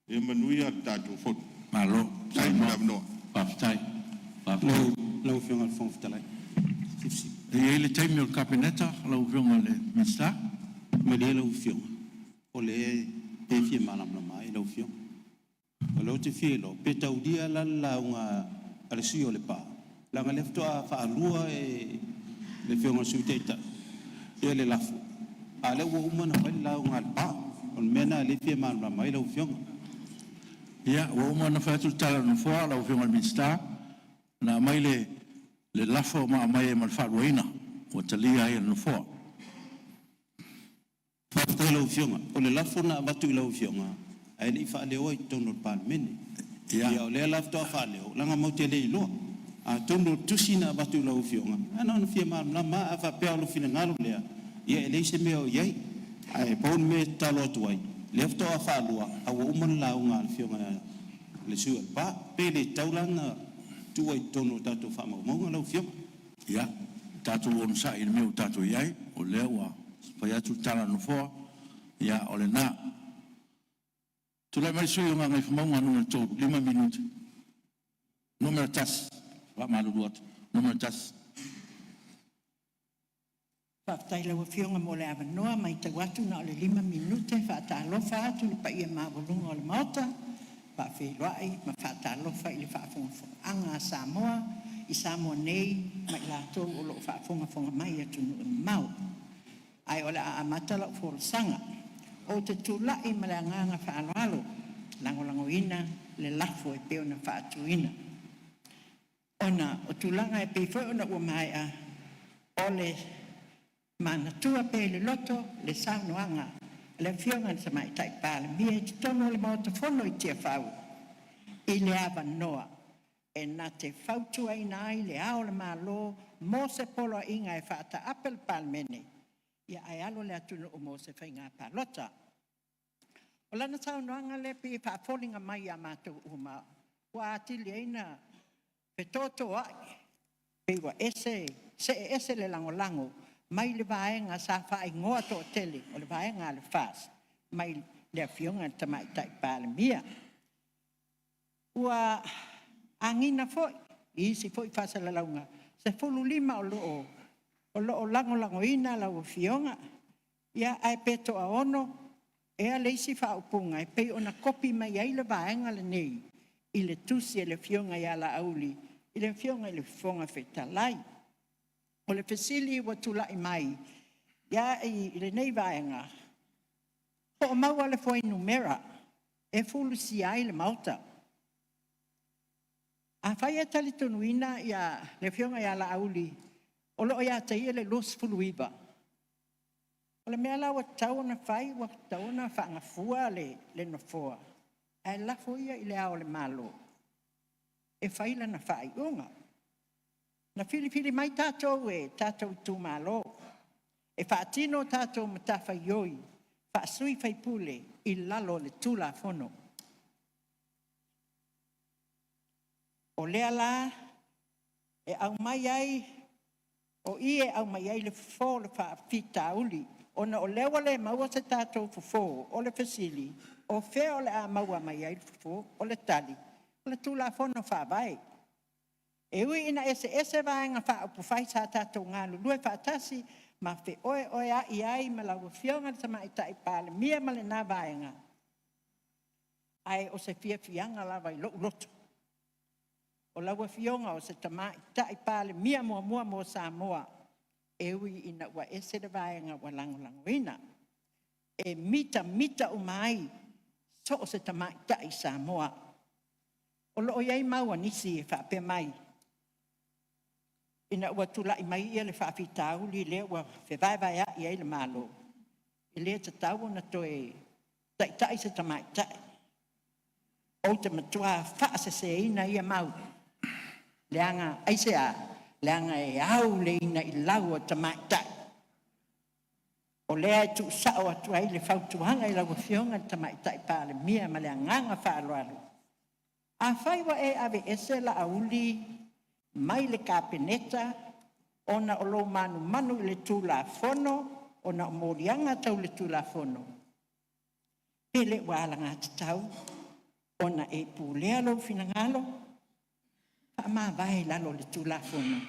ia manuia le tatou Fono. Malo Faafetai mo le avanoa. Faafetai. Faafetai. Lau Afioga i le Fofoga Fetalai. E i ai le taimi o le Kapeneta lau Afioga i le Minisita. Malie lau Afioga, o lea e fia malamalama ai lau Afioga. O lea ou te fia iloa, pe taulia la le lauga a le sui usufono o Lepa, leaga o lea faatoa faalua e le Afioga i le Sui Taitai le lafo, a o lea ua uma ona fai le lauga a Lepa. O le mea lena o lea e fia malamalama ai lau Afioga. Ia, ua uma ona fai atu le tala a le Nofoa lau Afioga i le Minisita, na aumai le lafo ma aumai ai ma le faaluaina, ua talia ai e le Nofoa. Faafetai i lau Afioga. O le lafo na avatu i lau Afioga ae le i faaleoa i totonu o le Palemene. Ia o lea la faatoa faaleo, leaga matou te le iloa. Atonu o le tusi na avatu i lau Afioga, ae na ona fia malamalama lava. A faapea o lou finagalo lea, ia e leai se mea o i ai. Ae pau le mea e tatalo atu ai, o lea faatoa faalua ae ua uma le lauga a le Afioga i le sui usufono o Lepa. Pe le tatau la ona tuu i totonu o tatou faamaumauga lau Afioga? Ia, tatou onosai i le mea ua tatou i ai, o lea ua fai atu le tala a le Nofoa, ia o lena. Tulai mai le sui usufono mo Gagaifomauga 3, 5 minute. 1, faamalulu atu, 1. Faafetai i lau Afioga mo le avanoa. E matau atu na o le 5 minute. E faatalofa atu i le paia maualuga o le Maota, e faafeiloai ma faatalofa i le faafogafogaaga a Samoa i Samoa nei ma i latou o lo o faafogafoga mai i atunuu e mamao. Ae o le a amata lau folasaga. Ou te tulai ma le agaga faaaloalo e lagolagoina le lafo e pei ona faatuina, ona o tulaga e pei foi ona ua maea o le manatua pea i le loto le saunoaga a le Afioga i le Tamaitai Palemia i totonu o le Maota Fono i Tiafau i le avanoa e na te fautuaina ai Le Ao o le Malo mo se Poloaiga e faataape le Palemene ae alo le atunuu mo se faiga palota. O lana saunoaga lea e pei e faafoliga mai ia matou uma ua atili ai ona fetotoai, pei ua ese see ese le lagolago mai le vaega sa faaigoa toatele o le vaega a le FAST mai le Afioga i le Tamaitai Palemia. Ua agiga foi i isi foi faasalalauga, 15 o lo o lagolagoina lau Afioga, ae pe toaono ea le isi faaupuga e pei ona kopi mai ai le vaega lenei i le tusi a le Afioga ia Laauli i le Afioga i le Fofoga Fetalai. O le fesili ua tulai mai ia i lenei vaega, po o maua le fuainumera e fulisia ai le Maota. Afai e talitonuina le Afioga ia Laauli o lo o ia te ia le 29, o le mea la ua tatau ona fai, ua tatau ona faagafua le Nofoa ae lafo ia i Le Ao o le Malo e fai lana faaiuga. Na filifili mai tatou e tatou itumalo e faatino tatou matafaioi faa-sui usufono i lalo o le Tulafono. O lea la e aumai ai, o i e aumai ai le fofo o le faafitauli, ona o lea ua le maua se tatou fofo. O le fesili, o fea o le a maua mai ai le fofo? O le tali, o le Tulafono Faavae. E ui ina eseese Vaega Faaupufai sa tatou galulue faatasi ma feoeoeai ai ma lau Afioga i le Tamaitai Palemia ma lena Vaega, ae o se fiafiaga lava i lou loto, o lau Afioga o se Tamaitai Palemia muamua mo Samoa, e ui ina ua ese le vaega ua lagolagoina. E mitamita uma ai so o se tamaitai Samoa. O lo o i ai mau a nisi e faapea mai, ina ua tulai mai le faafitauli lea ua fevaevaeai ai le Malo, e le tatau ona toe taitai se tamaitai. Ou te matua faaseseina ia mau, leaga aisea? Leaga e au le inailau a tamaitai. O lea e tuusao atu ai le fautuaga i lau Afioga i le Tamaitai Palemia ma le agaga faaaloalo. Afai ua e aveese Laauli mai le Kapeneta ona o lou manumanu i le Tulafono, ona o moliaga tau le Tulafono, pe le ua alagatatau ona e pulea lou finagalo, faamavae i lalo o le Tulafono?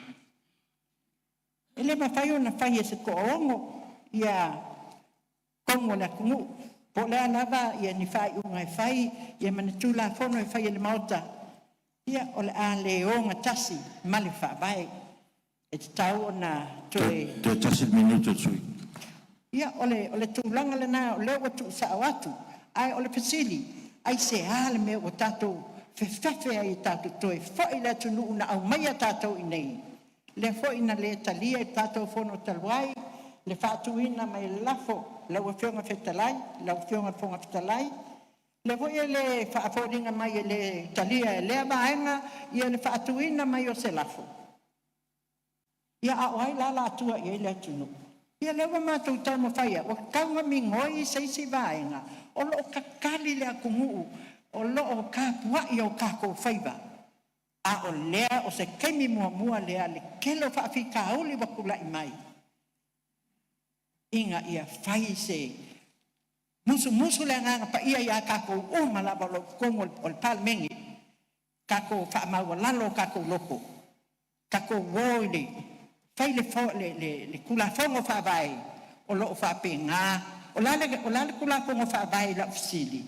E le mafai ona fai e se toaono tonu a le atunuu, po o le a lava ni faaiuga e fai ma ni Tulafono e fai e le Maota, ia o le a le ogatasi ma le Faavae. E tatau ona toe… Toe tasi le minute o le sui usufono. Ia, o le tulaga lena o lea ua tuusao atu, ae o le fesili, aisea le mea ua tatou fefefe ai tatou te toe foi i le atunuu na aumaia tatou i inei? Lea foi na le talia i le tatou fono talu ai le faatuina mai o le lafo lau Afioga i le Fetalai, lau Afioga i le Fofoga Fetalai, lea foi e le foliga mai e le talia e lea vaega le faatuina mai o se lafo. Ia a o ai la o le a tua i ai le atunuu? Ia lea ua matou taumafai atu, ua tatau ona migoi se isi vaega o lo o tatali le atunuu o lo o tapuai o tatou faiva, a o lea o se taimi muamua lea le tele o faafitauli ua tulai mai ina ia fai se musumusu le Agaga Paia ia tatou uma lava o lo o i totonu o le Palemene, tatou faamaualalo o tatou loto, tatou o e fai le Tulafono Faavae o lo o faapena. O le a le Tulafono Faavae i lau fesili?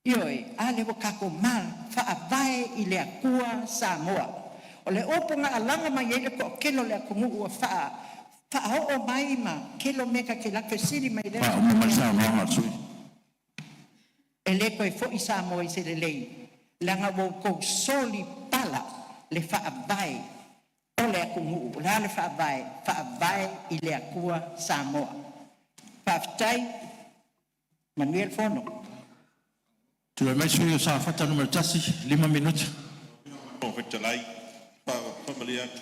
Ioe. A lea ua tatou faavae i le Atua Samoa. O le upu na alaga mai ai le toatele o le atunuu ua faaoo mai ma tele mea ta te alu atu fesili mai i lea… Faauma mai le saunoaga a le sui usufono. E le toe foi Samoa i se lelei leaga ua outou solipala le faavae o le atunuu. O le a le faavae? Faavae i le Atua Samoa. Faafetai, manuia le fono. Tulai mai le sui usufono mo Safata 1, 5 minute. Fofoga Fetalai, faamalie atu,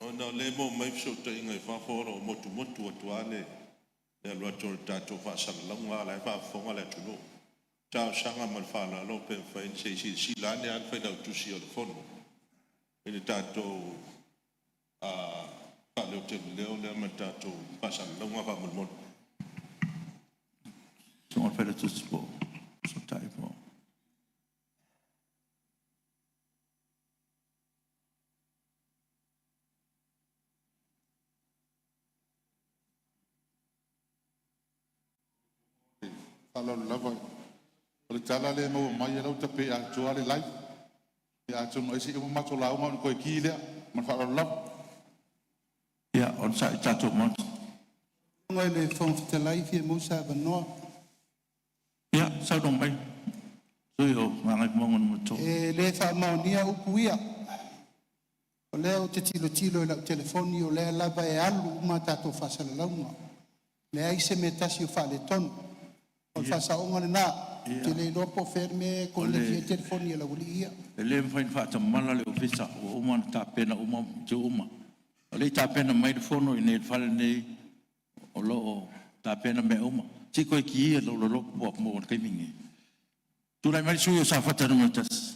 ona o lea e maua mai fesootaiga i fafo o lo o motumotu atu lava le alu atu o le tatou faasalalauga a o la e faafofoga le atunuu. Talosaga ma le faaaloalo pe mafai se i silasila ane lava le Failautusi o le Fono i le tatou faaleoteleleo lea ma le tatou faasalalauga faamolemole. Faaaloalo lava. O le tala lea e maua mai o la e ua tape atoa le live. Ia atonu ai se i uma matou lauga ona toe ki lea. Ma le faaaloalo lava. Ia, onosai le tatou Maota. Lau Afioga i le Fofoga Fetalai e fia maua se avanoa. Ia, saunoa mai le sui usufono mo Gagaifomauga 3. E le faamaonia upu ia. O lea ou te tilotilo i lau telefoni o lea lava e alu uma a tatou faasalalauga. E leai se mea e tasi o faaletonu. O le faasaoga lena. Ou te le iloa po o fea le mea e koneti ai le telefoni a le aualii ia. E le mafai ona faatamala le Ofisa, ua uma ona tapena uma itu uma. O le i tapena mai le fono i inei i le fale lenei, o lo o tapena mea uma. Se i toe ki ia lou loloto po ua maua i le taimi lenei. Tulai mai le sui usufono mo Safata 1.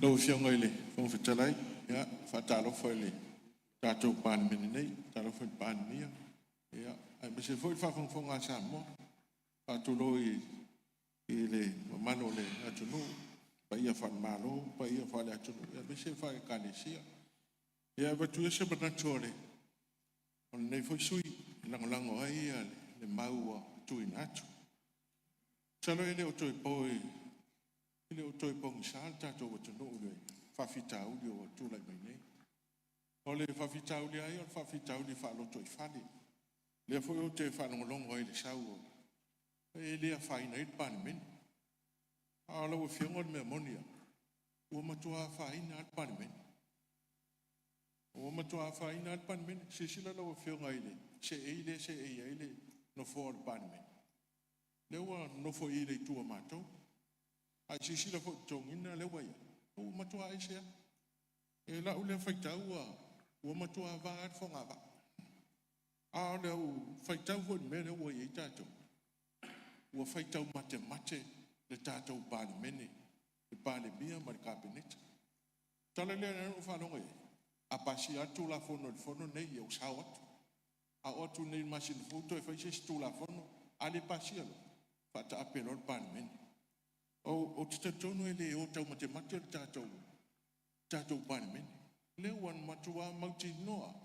Lau Afioga i le Fofoga Fetalai, e faatalofa i le tatou Palemene nei, faatalofa i le Palemia, aemaise foi le faafogafoga a Samoa. E faatulou i le mamalu o le atunuu i paia faale-Malo, paia faale-atunuu aemaise faale-Ekalesia. E avatu ia se manatu o lenei foi sui usufono e lagolago ai le mau ua tuuina atu. Masalo e le o toe pogisa le tatou atunuu i le faafitauli ua tulai mai nei. O le faafitauli lava ia o le faafitauli faalotoifale, lea foi ou te faalogologo ai i le sau o… e le afaina ai le Palemene. A o lau Afioga o le mea moni lava, ua matua afaina lava le Palemene. Ua matua afaina lava le Palemene. Silasila lau Afioga i le seei lea e seei ai le nofoa o le Palemene, lea ua nonofo i le itu a matou. A e silasila foi i le toniga lea ua i ai, ua matua ese lava. I lau lea faitau ua matua va lava le fogavaa. A o lau faitau foi i le mea lea ua i ai tatou, ua faitau matemate le tatou Palemene, le Palemia ma le Kapeneta. O le tala lea na ou faalogo i ai, a pasia lava le Tulafono i le Fono lenei, ia ua sao atu. A oo atu nei i le masina fou toe fai se isi Tulafono, a le pasia loa, faataape loa le Palemene. Ou te talitonu e le o taumatemate le tatou Palemene, o lea ua matua mautinoa lava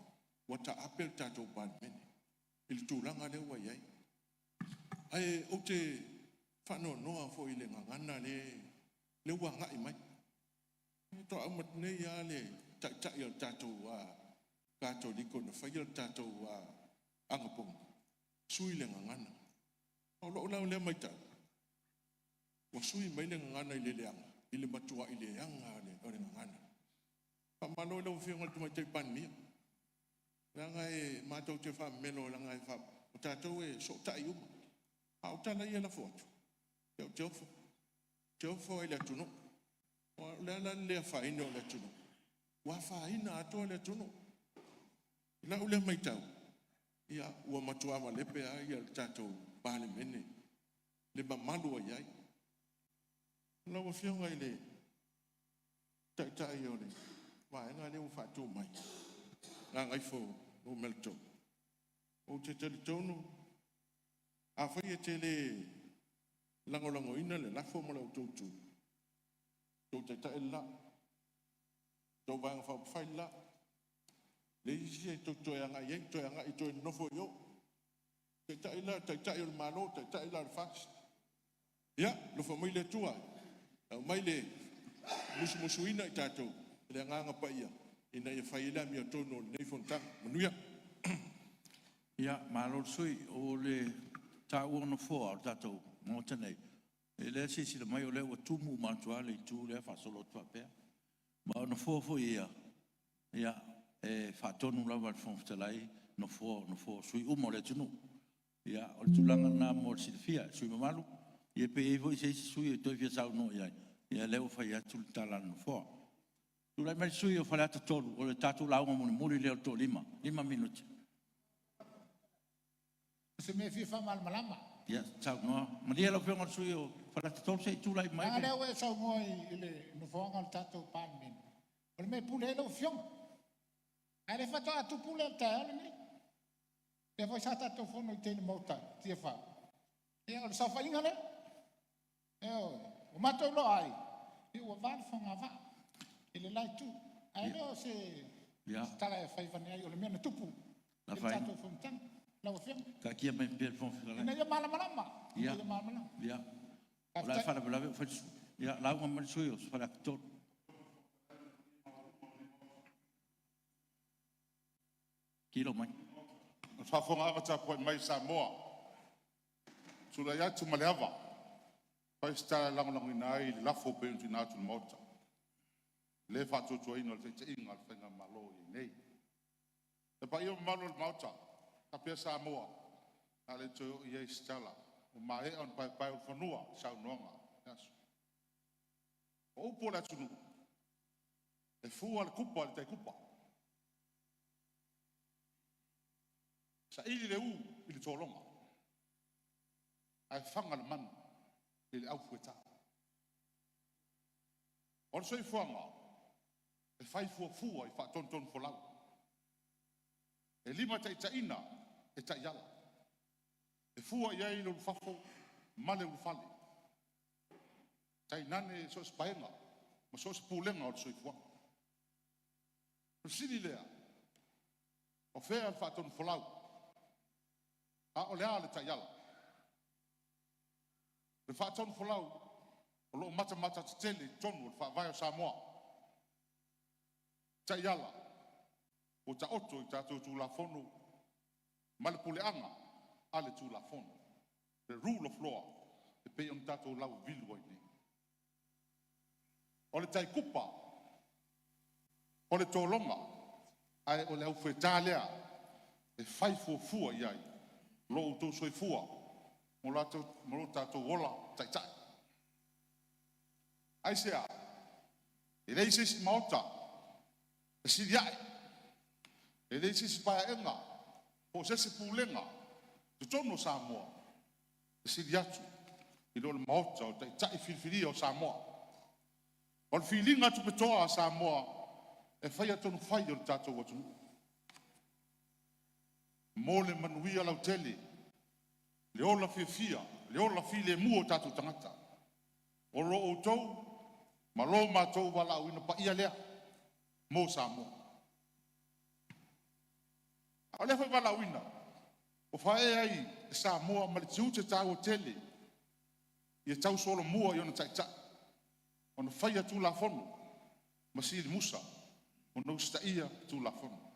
ua taape le tatou Palemene i le tulaga lea ua i ai. Ae ou te faanoanoa foi i le gagana lea ua agai mai. Faatoa uma atu nei lava le Taitai o le tatou Katoliko na faia le tatou anapogi, sui le gagana. O lau la lea matau, ua sui mai le gagana i le leaga i le matuai leaga lava o le gagana. Faamalo i lau Afioga i le Tamaitai Palemia, leaga e matou te faamemelo leaga o tatou e soosootai uma. A o tala ia e lafo atu, ia ou te ofo, ou te ofo lava i le atunuu. O le a la le le afaina o le atunuu? Ua afaina atoa le atunuu. I lau lea matau, ia ua matua malepe lava le tatou Palemene i le mamalu ua i ai. Lau Afioga i le Taitai o le Vaega lea ua faatu mai, Gagaifomauga 3, ou te talitonu afai e te le lagolagoina le lafo ma la outou Itu, lo outou Taitai le la, le tou Vaega Faaupufai le la, e leai se isi e tou te toe agai i ai, toe agai e toe nonofo i o. Taitai le la o le Taitai o le Malo, Taitai le la o le FAST. Ia, alofa mai le Atua aumai le musumusuina i tatou e le Agaga Paia ina ia fai ai le amiotonu o lenei fonotaga. Manuia. Ia, malo le sui usufono. O le taua o nofoa o le tatou Maota nei, o lea e silasila mai o lea ua tumu uma atu lava le itu lea faasolo atu faapea. Ma o nofoa foi ia, e faatonu lava e le Fofoga Fetalai nofoa o sui usufono uma o le atunuu. Ia, o le tulaga lena mo le silafia e le sui usufono mamalu. Ia pe i ai foi se isi sui usufono e toe fia saunoa i ai, ia o lea ua fai atu le tala a le Nofoa. Tulai mai le sui usufono mo Faleata 3, o le tatou lauga mulimuli lea o le toalima, 5 minute. O se mea e fia faamalamalama. Ia saunoa. Malie lau Afioga i le sui usufono mo Faleata 3 se i tulai mai Leaga le… o lea ua e saunoa i le nofoaga o le tatou Palemene, o le mea e pule ai lau Afioga. A o lea faatoa tupu lea i le taeao lenei. O lea foi sa tatou fono i tai i le Maota i Tiafau, ia o le saofaiga lea. Ioe. Ua matou iloa ai ua va le fogavaa i le la itu, ae le o se tala e fai avane ai, o le mea na tupu Le i le afaina. tatou fonotaga lau Afioga, Taatia mai pea i le Fofoga Fetalai. ina ia malamalama, ina ia malamalama. Ia, o le a Faafetai. faalavelave ua fai le… Ia, lauga mai le sui usufono mo Faleata 3. Kilo mai. O le faafofogaaga tapuai mai a Samoa, tulai atu ma le ava, fai se tala e lagolagoina ai le lafo e pei ona tuuina atu i le Maota, le faatuatuaina o le taitaiga a le Faigamalo o i ai nei. Le paia ma le mamalu o le Maota faapea Samoa, o le a le toe oo i ai se tala ua maea ona paepaeulufanua saunoaga o le aso. O upu a le atunuu, e fua le kupa i le taikupa, saili le u i le tologa, ae faga le manu i le aufueta. O le soifuaga, e fai fuafua i faatonutonufolau, e limataitaiina e taiala, e fua i ai le ulufafo ma le ulufale, tainane so o se paega ma so o se pulega o le soifuaga. O le fesili lea, o fea le faatonufolau, a o le a le taiala? O le faatonufolau o lo o matamata tetele i totonu o le Faavae o Samoa. Taiala ua taoto i tatou Tulafono ma le puleaga a le Tulafono, the rule of law e pei ona tatou lauivilu ai nei. O le taikupa, o le tologa, ae o le aufueta lea e fai fuafua i ai lo outou soifua ma lo tatou ola taitai. Aisea? E leai se isi Maota e sili a'e, e leai se isi Paeaiga po o se isi Pulega i totonu o Samoa e sili atu i lo le Maota o Taitai filifilia o Samoa. O le filiga tupetoa a Samoa e faia tonu fai o le tatou atunuu mo le manuia lautele, le ola fiafia, le ola filemu o tatou tagata. O lo outou ma lo matou valaauina paia lea mo Samoa. A o lea foi valaauina ua faaee ai e Samoa ma le tiute taua tele ia tausolomua i ona taitai ona faia Tulafono ma silimusa ona usitaia Tulafono.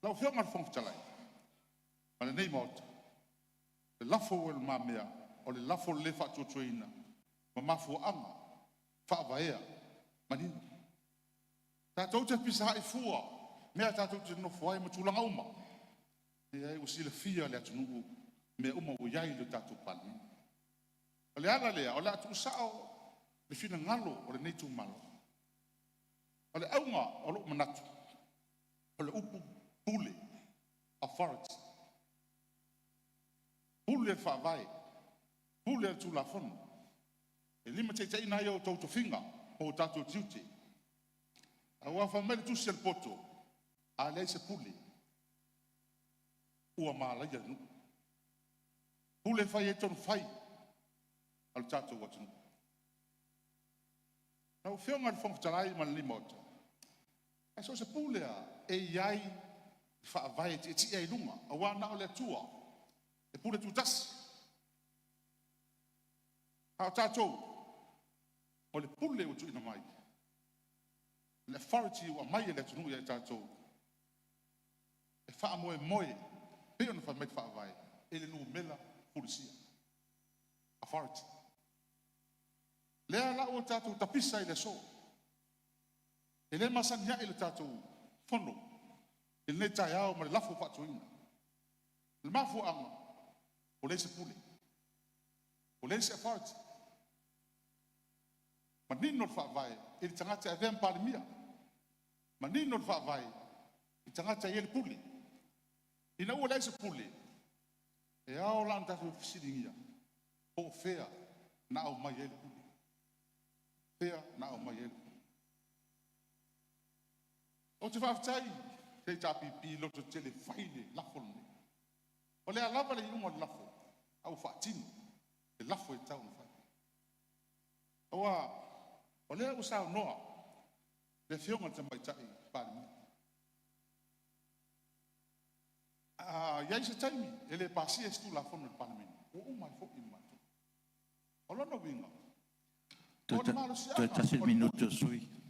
Lau Afioga i le Fofoga Fetalai ma lenei Maota, o le lafo ua i lumamea, o le lafo o le le faatuatuaina ma mafuaaga faavaea manino. Tatou te femisaai fua i mea tatou te nonofo ai ma tulaga uma. E leai, ua silafia e le atunuu mea uma ua i ai le tatou Palemene. O le ala lea o le a tuusao le finagalo o lenei itumalo. O le auga o lou manatu, o le upu pule, authority, pule le Faavae, pule le Tulafono, e limataitaiina ai outou tofiga ma o tatou tiute. Aua fai mai le tusi a le poto, a leai se pule, ua malaia le nuu. Pule e fai ai tonu fai a lo tatou atunuu. Lau Afioga i le Fofoga Fetalai ma lenei Maota, ae so o se pule lava e i ai le faavae e tietie ai i luga, aua na o le Atua e pule tutasi. A o tatou, o le pule ua tuuina mai, le authority ua aumai e le atunuu ia i tatou, e faamoemoe pei ona fai mai le Faavae i le numera fulisia, authority. Lea la ua tatou tapisa ai i le aso. E le masani ai le tatou Fono i lenei taeao ma le lafo faatuina. O le mafuaaga, ua leai se pule, ua leai se authority. Manino le Faavae i le tagata e avea ma Palemia, manino le Faavae i tagata e i ai le pule. Ina ua leai se pule, e ao la ona tatou fesiligia po o fea na aumai ai le pule, fea na aumai ai le pule. Ou te faafetai i le HRPP i le lototetele e fai le lafo lenei. O le a lava le iuga o le lafo, a ua faatino le lafo e tatau ona fai. Aua o lea ua saunoa le Afioga i le Tamaitai Palemia, a i ai se taimi e le pasia ai se Tulafono e le Palemene, ua uma ai foi ma matou. O lona uiga, o le Toe malosiaga tasi o le le minute pule o le sui usufono.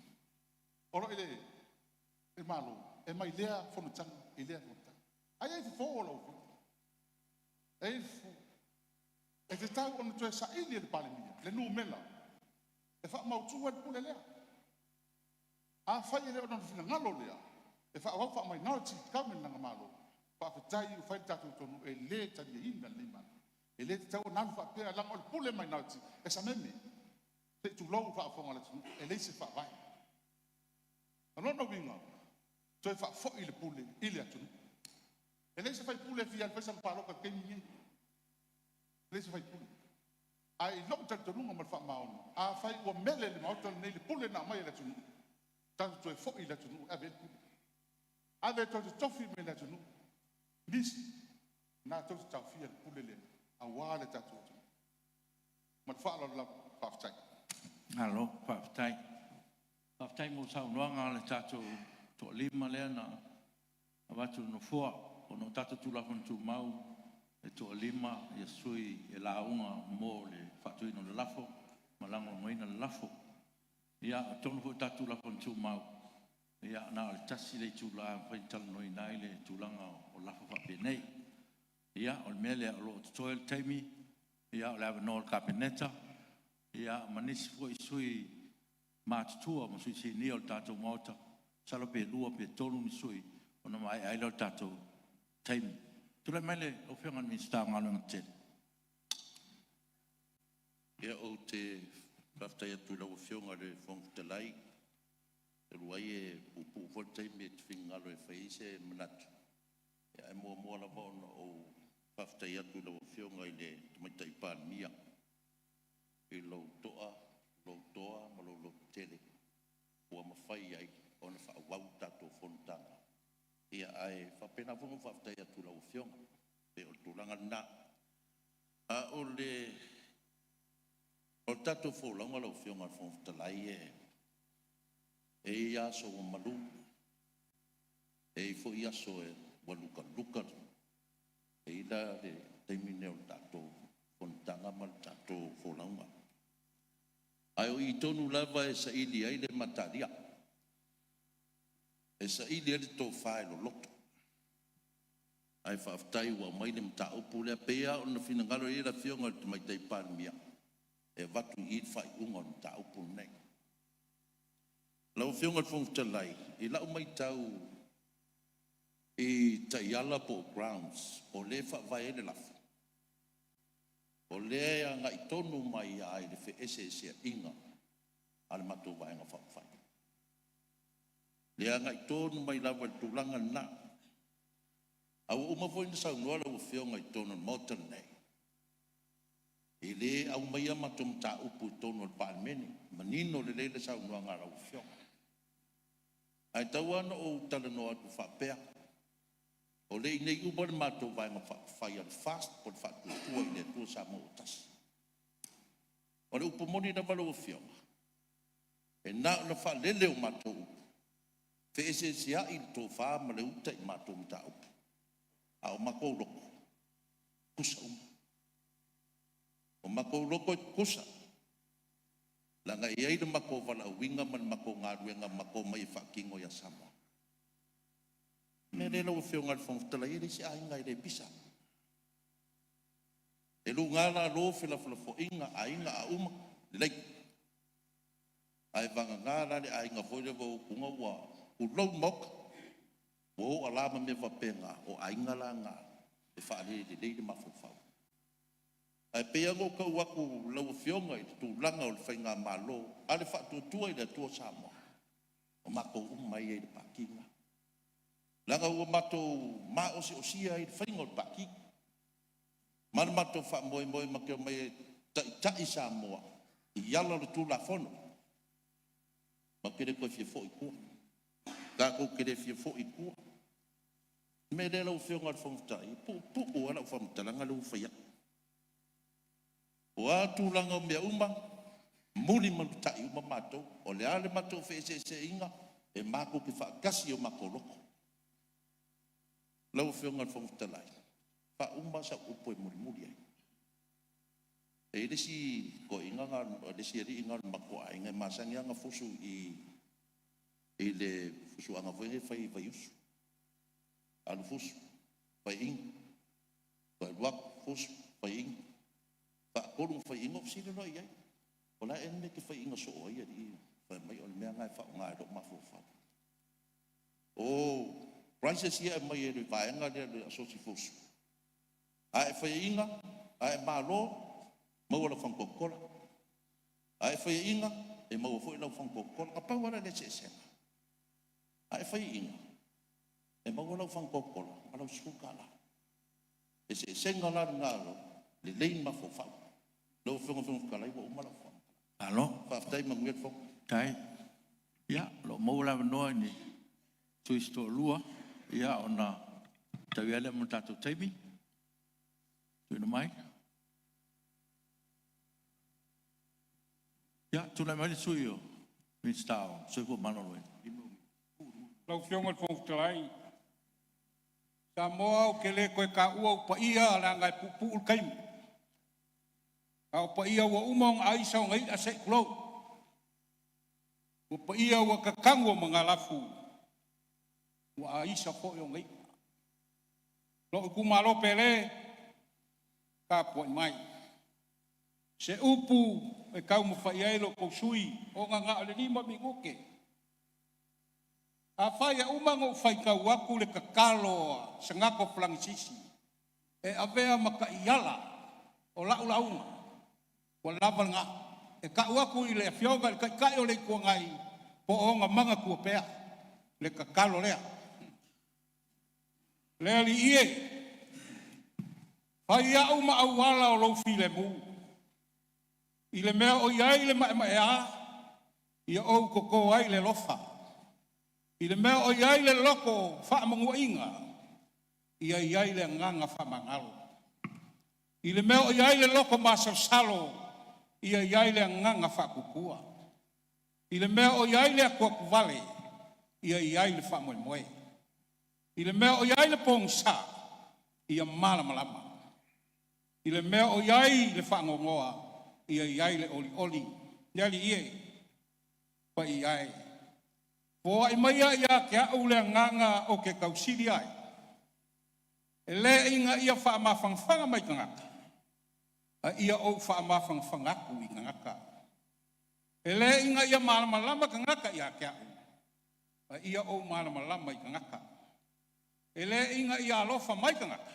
o lo o i le le Malo e mai lea fonotaga i lea fonotaga. Ai ai fofo o lau Afioga, e i ai fofo. E tatau ona toe saili e le Palemia le numera e faamautu ai le pule lea. Afai e le o lona finagalo lea e faaauau faa-minority government lana Malo, faafetai ua fai le tatou tonu e le taliaina e lenei Malo. E le tatau ona alu faapea leaga o le pule a le minority e sameme, se i tulou le faafofoga a le atunuu, e leai se faavae. O lona uiga, toe faafoi le pule i le atunuu. E leai se sui usufono e fia alu e fai sana palota i le taimi lenei, e leai se sui usufono. Ae i lou talitonuga ma le faamaoni, afai ua mele i le Maota lenei le pule na aumai e le atunuu, tatou toe foi i le atunuu e ave i ai le pule. Ave e toe totofi mai e le atunuu nisi latou te taofia le pule lea aua le tatou atunuu. Ma le faaaloalo lava. Faafetai. Malo faafetai. Faafetai mo saunoaga a le tatou toalima lea na avatu e le Nofoa. Ona o tatou Tulafono Tumau e toalima sui e lauga mo le faatuina o le lafo ma lagolagoina le lafo. Ia atonu foi o tatou Tulafono Tumau, na o le tasi le itula e mafai ona talanoaina ai le tulaga o lafo faapenei. Ia o le mea lea o lo o totoe le taimi, o le avanoa o le Kapeneta ma nisi foi sui usufono matutua ma sui usufono sinia o le tatou Maota, masalo pe lua pe tolu ni sui usufono ona maea ai lea o le tatou taimi. Tulai mai lau Afioga i le Minisita o Galuega Tetele. Ia, ou te faafetai atu i lau Afioga i le Fofoga Fetalai, talu ai e puupuu foi le taimi e te finagalo e fai ai se manatu. Ae muamua lava ona ou faafetai atu i lau Afioga i le Tamaitai Palemia i lou toa, lou toa ma lou lototele ua mafai ai ona faaauau le tatou fonotaga. Ae faapena foi ona ou faafetai atu i lau Afioga. E pei o le tulaga lena. A o le tatou folauga lau Afioga i le Fofoga Fetalai, e i ai aso ua malu, e i ai foi aso ua lukaluka. E i ai la le taimi lenei o le tatou fonotaga ma le tatou folauga, ae o i tonu lava e saili ai le mataalia, e saili ai le tofa e loloto. Ae faafetai ua aumai le mataupu lea. E pei lava ona finagalo i ai le Afioga i le Tamaitai Palemia e avatu i i le faaiuga o le mataupu lenei. Lau Afioga i le Fofoga Fetalai, i lau matau i taiala po o grounds o lea e faavae ai le lafo, o lea e agai tonu mai lava i le feeseeseaiga a le matou Vaega Faaupufai. E agai tonu mai lava i le tulaga lena. A ua uma foi ona saunoa lau Afioga i totonu o le Maota lenei, e le aumaia matou mataupu i totonu o le Palemene. E manino lelei le saunoaga a lau Afioga. Ae tau lava ona ou talanoa atu faapea, o lea e i inei uma le matou Vaega Faaupufai a le FAST po o le Faatuatua i le Atua Samoa ua Tasi. O le upu moni lava lau Afioga, e na ona faalele o matou upu, feeseeseai le tofa ma le uta i matou mataupu, a o matou loto, e tutusa uma. O matou loto e tutusa, leaga e i ai le matou valaauina ma le matou galuega na matou omai e faatino ia Samoa. O le mea lea lau Afioga i le Fofoga Fetalai, e leai se aiga e le pisa. E luga lalo felafolafoaiga a aiga a uma, lelei. Ae vagana la le aiga foi lea ua tulou le Maota, ua o ala ma mea faapena, o aiga la na e faale lelei le mafaufau. Ae pei lava ona ou tau atu lau Afioga i le tulaga o le faigamalo a le Faatuatua i le Atua Samoa, o matou uma e i ai i le Pati lena, leaga ua matou maosiosia ai i le faiga o le Pati ma le matou faamoemoe matou te omai e taitai Samoa i ala o le Tulafono. Matou te le toe fia foi i tua, tatou te le fia foi i tua. O le mea lea lau Afioga i le Fofoga Fetalai, e puupuu lava lau faamatalaga lea ua fai atu. O a tulaga o mea uma, mulimulitai uma matou. O le a le matou feeseeseaiga, e matou te faatasi i o matou loto. Lau Afioga i le Fofoga Fetalai, e faauma sau upu e mulimuli ai. E i ai le isi toeaina, le isi alii lena o le matou aiga e masani lava ona fusu i i le fusuaga foi lea e fai i Vaiusu, alu fusu, faiaina, toe alu atu fusu, faiaina. Faatolu ona faiaina ou fesili loa i ai, o le a ea le mea e te faiaina soo ai alii ia? Fai mai o le mea lena e faaaoga e lou mafaufau. O prizes ia e aumai e le vaega lea o le Asosi Fusu, a e faiaina, a e malo, maua lau fagu Coca-Cola. A e faiaina, e maua foi lau fagu Coca-Cola. Na pau lava lea o le eseesega, a e faiaina, e maua lau fagu Coca-Cola ma lau $10. Eseesega la lena, lelei le mafaufau. Lau Afioga i le Fofoga Fetalai, ua uma lau faamatalaga. Malo. Faafetai, manuia le fono. Faafetai. Ia, o lo o maua le avanoa i ni sui usufono se toalua ona fetaui ai lea ma le tatou taimi tuuina mai. Ia, tulai mai le Sui Minisita o le Soifua Maloloina. Lau Afioga i le Fofoga Fetalai, Samoa ou te le toe taua ou paia leaga e puupuu le taimi, a o paia ua uma ona aisa ona i'a se i tulou. O paia ua tatanu o magalafu, ua aisa foi ona i'a. Lou itumalo pele, tapuai mai, se upu e taumafai ai lo outou sui usufono ona na o le 5 minute. Afai e uma ona ou faitau atu le tatalo a Saanato Felanisisi e avea ma taiala o lau lauga, ua lava lena. E tau atu i le Afioga i le Taitai o le Itu Agai po o ona manatua pea le tatalo lea. Le Alii e, fai au ma auala o lou filemu, i le mea o i ai le maemaea, ia ou toto ai le alofa, i le mea o i ai le loto faamanuaina, ia i ai le agaga faamagalo. I le mea o i ai le loto masalosalo, ia i ai le agaga faatuatua. I le mea o i ai le atuatuvale, ia i ai le faamoemoe. I le mea o i ai le pogisa, ia malamalama. I le mea o i ai le faanoanoa, ia i ai le olioli. Le Alii e, paia e, foai maia ia te au le agaga ou te tausili ai, e le ina ia faamafanafana mai tagata, a ia ou faamafanafana atu i tagata. E le ina ia malamalama tagata ia te au, a ia ou malamalama i tagata. E le ina ia alofa mai tagata,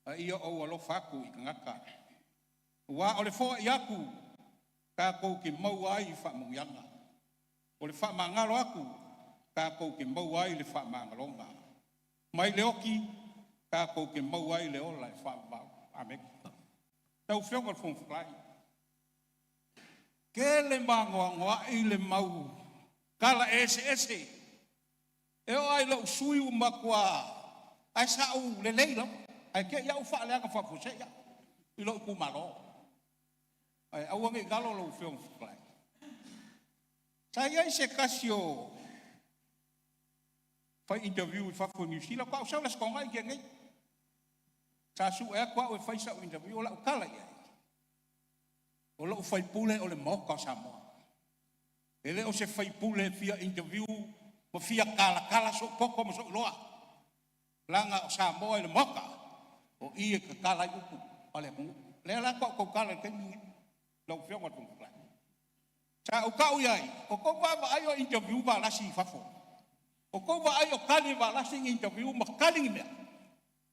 a ia ou alofa atu i tagata. Ua o le foai atu tatou te maua ai faamanuiaga. O le faamagalo atu tatou te maua ai le faamagaloga. Mai le oti tatou te maua ai le ola e faavavau. Amene. Lau Afioga i le Fofoga Fetalai, tele ma anoanoai le mau tala eseese e oo lava i lou sui usufono ua matua, ae sa ou lelei lava, ae te i lava ua faaleaga faafuasei au i lou itumalo. Ae aua ne i galo lau Afioga i le Fofoga Fetalai. Sa i ai se tasi o fai interview i fafo i Niu Sila, faatoa ou sau i le Aso Toonai na tea nei. Sa sue atu au e fai sau interview, o lau tala i ai, o lou faipule o le Maota o Samoa. E le o se faipule e fia interview ma fia talatala sou poto ma sou iloa, leaga o Samoa i le Maota, o i e tatala ai upu a le atunuu. Lea la faatoa ou tautala i le taimi lenei, lau Afioga i le Fofoga Fetalai. Sa ou tau i ai, o tou vaavaai o interview Valasi i fafo? O tou vaai o tali e Valasi ni interview ma tali ni mea?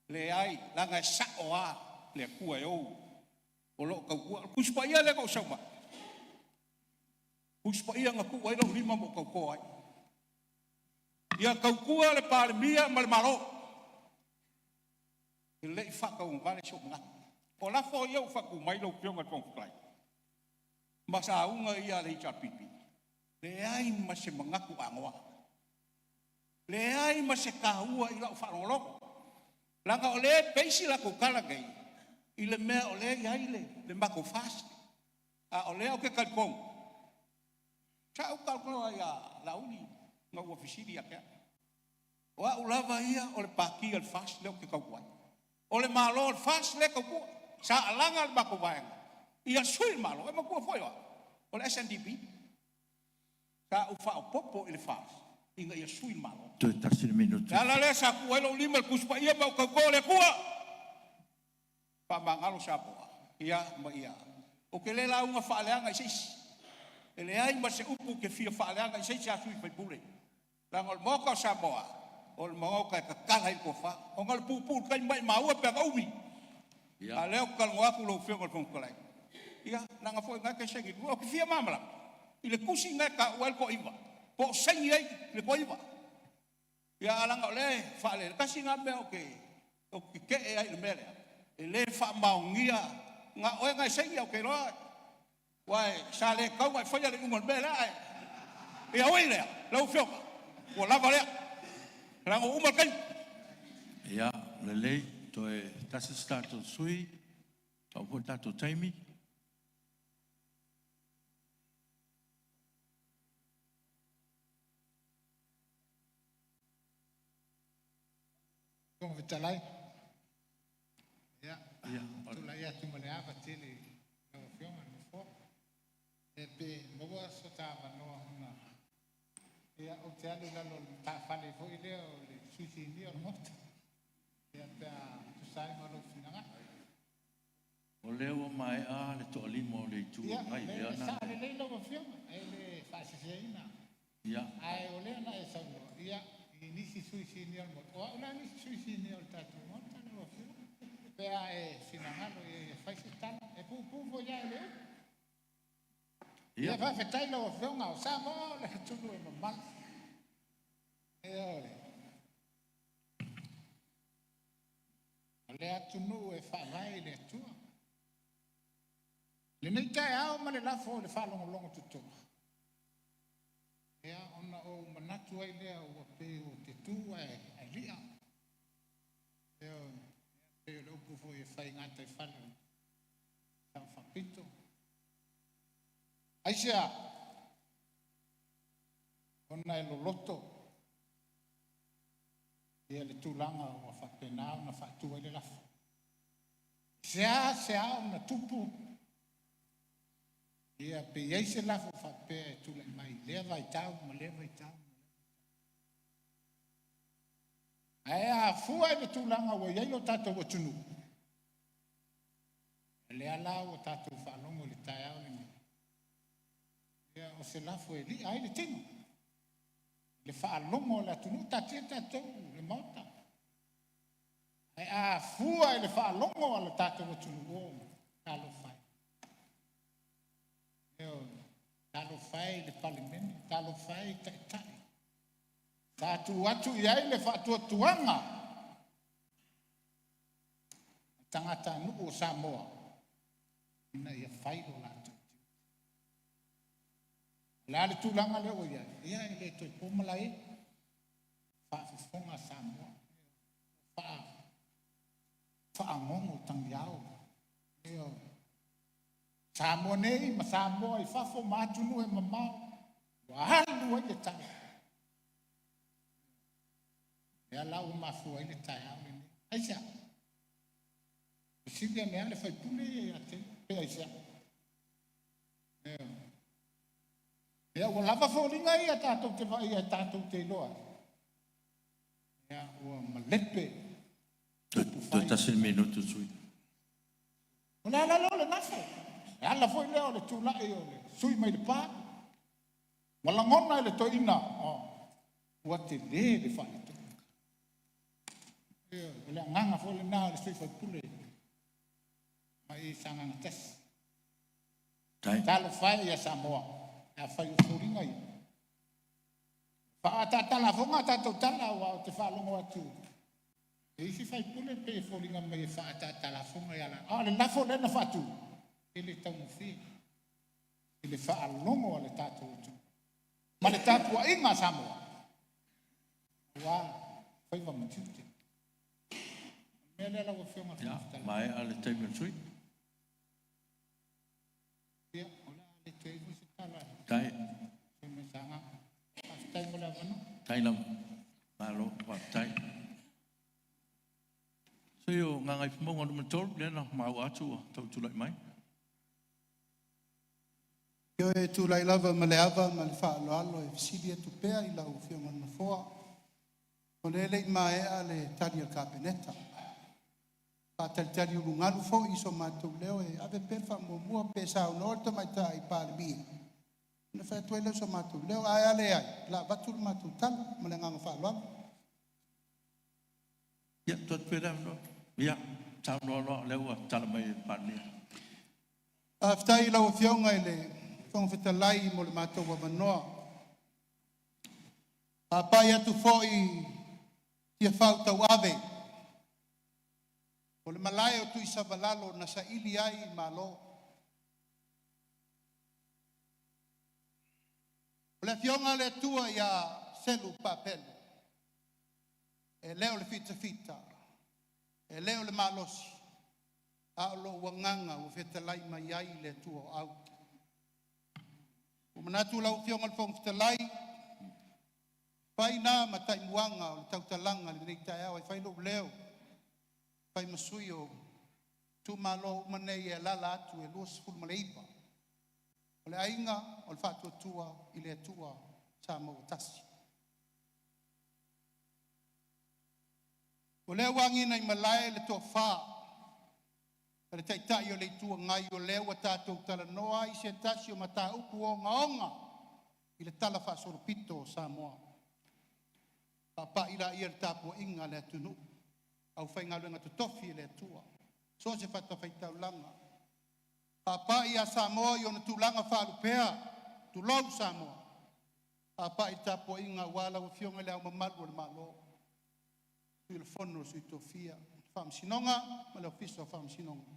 Leai, leaga e sao lava le Atua e ou o lo o tautua. O le Tusi Paia lea na ou sau ai, Tusi Paia na tuu ai lou lima ma ou tauto ai. Ia tautua le Palemia ma le Malo. E le i faatauagavale sou manatu. O lafo ia ua faatu mai lau Afioga i le Fofoga Fetalai, ma sauga ia a le HRPP, leai ma se manatu anoa, leai ma se taua i lau faalogologo, leaga o lea e base latou tala nei i le mea o lea e i ai le matou FAST. A o lea ou te talitonu, sa ou talanoa ia Laauli ina ua fesili ia te au, o au lava ia o le pati a le FAST lea ou te tautua ai. O le Malo o le FAST lea e tautua. Sa alaga le matou vaega ia sui le Malo, e manatua foi o au, o le SNDP. Sa ou faaopoopo i le FAST. ina ia sui le Malo. Toe tasi le minute. Le ala lea sa tuu ai lou lima i le Tusi Paia ma ou tauto le Atua, faamagalo Samoa, ia ma ia. Ou te le lauga faaleaga i se isi. E leai ma se upu ou te fia faaleaga i se isi a sui usufono, leaga o le Maota o Samoa, o le Maota e tatala ai le tofa, ona o le puupuu i le taimi, maumau e pe a na umi. A o lea ou te talanoa atu lau Afioga i le Fofoga Fetalai, ia, leaga foi o lena e te saini Ou te fia malamalama i le tusi lena e taua ai le toaiva, po o saini ai le toaiva. Ia ae leaga o lea e faalele, tasi lena mea ou te tetee ai i le mea lea, e le faamaonia, na o oe na e saini ae ou te iloa aua sa le tatau ona e faia le iuga o le mea lea, ae ia ui i lea lau Afioga, ua lava lea, leaga ua uma le taimi. Ia, lelei, toe tasi se tatou sui usufono, ua uma foi le tatou taimi. Fofoga Fetalai, ia, tulai atu ma le ava tele i lau Afioga i le Nofoa, ia pe maua so ta avanoa ona ou te alu i lalo o le matafale foi lea o le Sui Sinia o le Maota, ia pe a tusa ai ma lou finagalo. O lea ua maea le toalima o le Itu Agai. Ia, Lea e na sao lelei lau Afioga, e le faaseseina. Ae o lea na e saunoa i nisi sui sinia o le Maota, o au la le isi sui sinia o le tatou Maota lau Afioga, pe a e finagalo i ai e fai se tala. E puupuu foi lava i le umi. Ia. Ia faafetai i lau Afioga, o Samoa o le atunuu e mamalu. Ioe. O le atunuu e faavae i le Atua. I lenei taeao ma le lafo i le faalogologo totoa, ia ona ou manatu ai lea ua pei ou te tu ae lia. Ioe. E pei o le upu foi e fai i gataifale o le Sao Faapito. Aisea? Ona e loloto le tulaga ua faapena ona faatu ai le lafo. E seasea ona tupu pe i ai se lafo faapea e tulai mai i lea vaitau ma lea vaitau. Ae afua i le tulaga ua i ai lo tatou atunuu, o lea la ua tatou faalogo i le taeao lenei, ia o se lafo e li'a ai le tino i le faalogo a le atunuu. Taatia tatou le Maota, ae a fua i le faalogo a le tatou atunuu, o talofa e, ioe, talofa e i le Palemene, talofa e i Taitai sa tuu atu i ai le faatuatuaga o tagatanuu o Samoa ina ia fai lo latou tiute. O le a le tulaga lea ua i ai? Ia e le toe po malae, faafofoga Samoa, fagogo tagiao. Ioe. Samoa nei ma Samoa i fafo ma atunuu e mamao ua alu ai le tala, lea la ua mafua ai le taeao lenei. Aisea? Fesili ane lava le sui usufono ia ia te ia, pe aisea? Ioe. Ia ua lava foliga ia tatou te vaaia tatou te iloa ai, ia ua malepe Toe upufai. tasi le minute o le sui. O le ala lea o le gafo. O le ala foi lea o le tulai o le sui usufono mai Lepa, ua lagona e le toeaina ua tele le faaletonu. Ioe, o le agaga foi lena o le sui usufono mai Sagaga 1. Faafetai. Talofa e ia Samoa, afai o foliga ia, faaataata a lafoga a tatou tala aua ou te faalogo atu i isi sui usufono e pei e foliga mai e faaataata a lafoga ia latou, a o le lafo lea na faatu, e le taugofie i le faalogo a le tatou atunuu ma le tapuaiga a Samoa aua faiva ma tiute. O le mea lea lau Afioga i le Ia, Fofoga Fetalai, maea le taimi o le sui. ia, o le a le toe i ai foi se tala a le Faafetai. sui usufono mai Sagaga. Faafetai mo le avanoa. Faafetai lava. Malo, faafetai. Sui o Gagaifomauga Nu.3, lea na maua atu ua tau tulai mai. E tulai lava ma le ava ma le faaaloalo e fesili atu pea i lau Afioga i le Nofoa, o lea e le i maea le tali a le Kapeneta. Faatalitali ulugalu foi so matou leo e ave pea le faamuamua pe saunoa le Tamaitai Palemia ona fai atu ai lea o so matou leo. Ae a leai, o le a avatu le matou tala ma le agaga faaaloalo. Ia, tuu atu pea le avanoa. Ia, saunoa loa o lea ua tatala mai e le Palemia. Faafetai i lau Afioga i le Fofoga Fetalai mo le matou avanoa. E faapai atu foi i Tiafau tauave o le malae o Tuisavalalo na saili ai malo. O le afioga a le Atua ia Selupapelo e le o le fitafita, e le o le malosi, a o lou agaga ua fetalai mai ai le Atua o Au. Ua manatu lau Afioga i le Fofoga Fetalai, fai na ma taimuaga o le tautalaga i lenei taeao e fai lou leo, fai ma sui o itumalo uma nei e alaala atu e 29. O le aiga o le Faatuatua i le Atua Samoa ua tasi. O lea ua agiga i malae le tofa a le Taitai o le Itu Agai, o lea ua tatou talanoa i se tasi o mataupu ogaoga i le talafaasolopito o Samoa. Faapai laia i le tapuaiga a le atunuu, aufaigaluega totofi a le Atua i so o se fatafaitaulaga. Faapai ia Samoa i ona tulaga faalupea, tulou Samoa. Faapai i le tapuaiga aua lau Afioga i Le Ao Mamalu o le Malo, Sui o le Fono a Sui Tofia, Faamasinoga ma le Ofisa o Faamasinoga.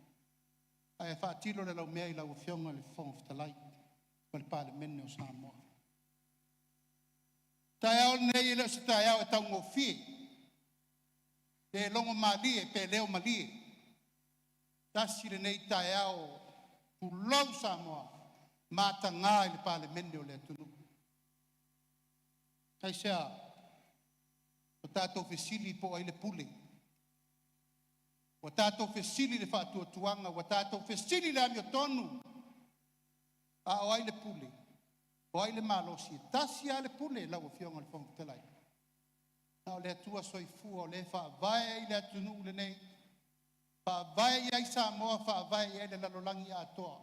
Ae faatilo le laumea i lau Afioga i le Fofoga Fetalai ma le Palemene o Samoa. O le taeao lenei e le o se taeao e taugofie, pe logomalie pe leomalie, tasi lenei taeao, tulou Samoa, mataga i le Palemene o le atunuu. Aisea? Ua tatou fesili po o ai le pule, ua tatou fesili i le faatuatuaga, ua tatou fesili i le amiotonu. A o ai le pule? O ai le malosi? E tasi lava le pule lau Afioga i le Fofoga Fetalai, na o le Atua Soifua o lea e faavae i le atunuu lenei, faavae i ai Samoa, faavae i ai le lalolagi atoa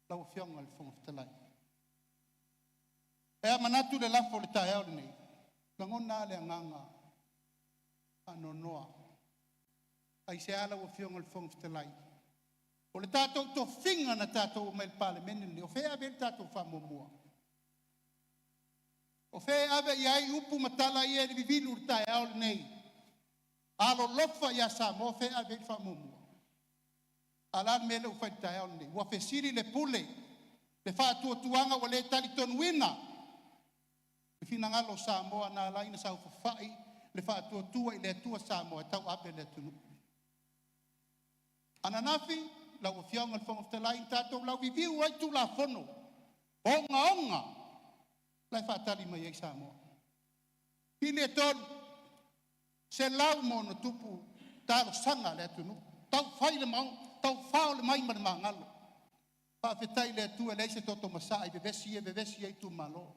lau Afioga i le Fofoga Fetalai. E manatu i le lafo i le taeao lenei, e lagona lava le agaga faanoanoa. Aisea lau Afioga i le Fofoga Fetalai? O le tatou tofiga na tatou omai i le Palemene lenei, o fea e ave i ai le tatou faamuamua? O fea e ave i ai upu ma tala ia e vivilo i le taeao lenei? Alolofa ia Samoa, o fea e ave i ai le faamuamua? A o le a le mea lea ua fai i le taeao lenei? Ua fesili le pule, le faatuatuaga ua le talitonuina le finagalo o Samoa na ala ai ona saofafai le faatuatua i le Atua Samoa e tauave le atunuu. Ananafi lau Afioga i le Fofoga Fetalai na tatou lauliliu ai Tulafono ogaoga la e faatali mai ai Samoa. Pili e 300+ talosaga a le atunuu, taufai le taufao le mai ma le magalo. Faafetai i le Atua e leai se toto masaa i vevesi ia e vevesi ai itumalo.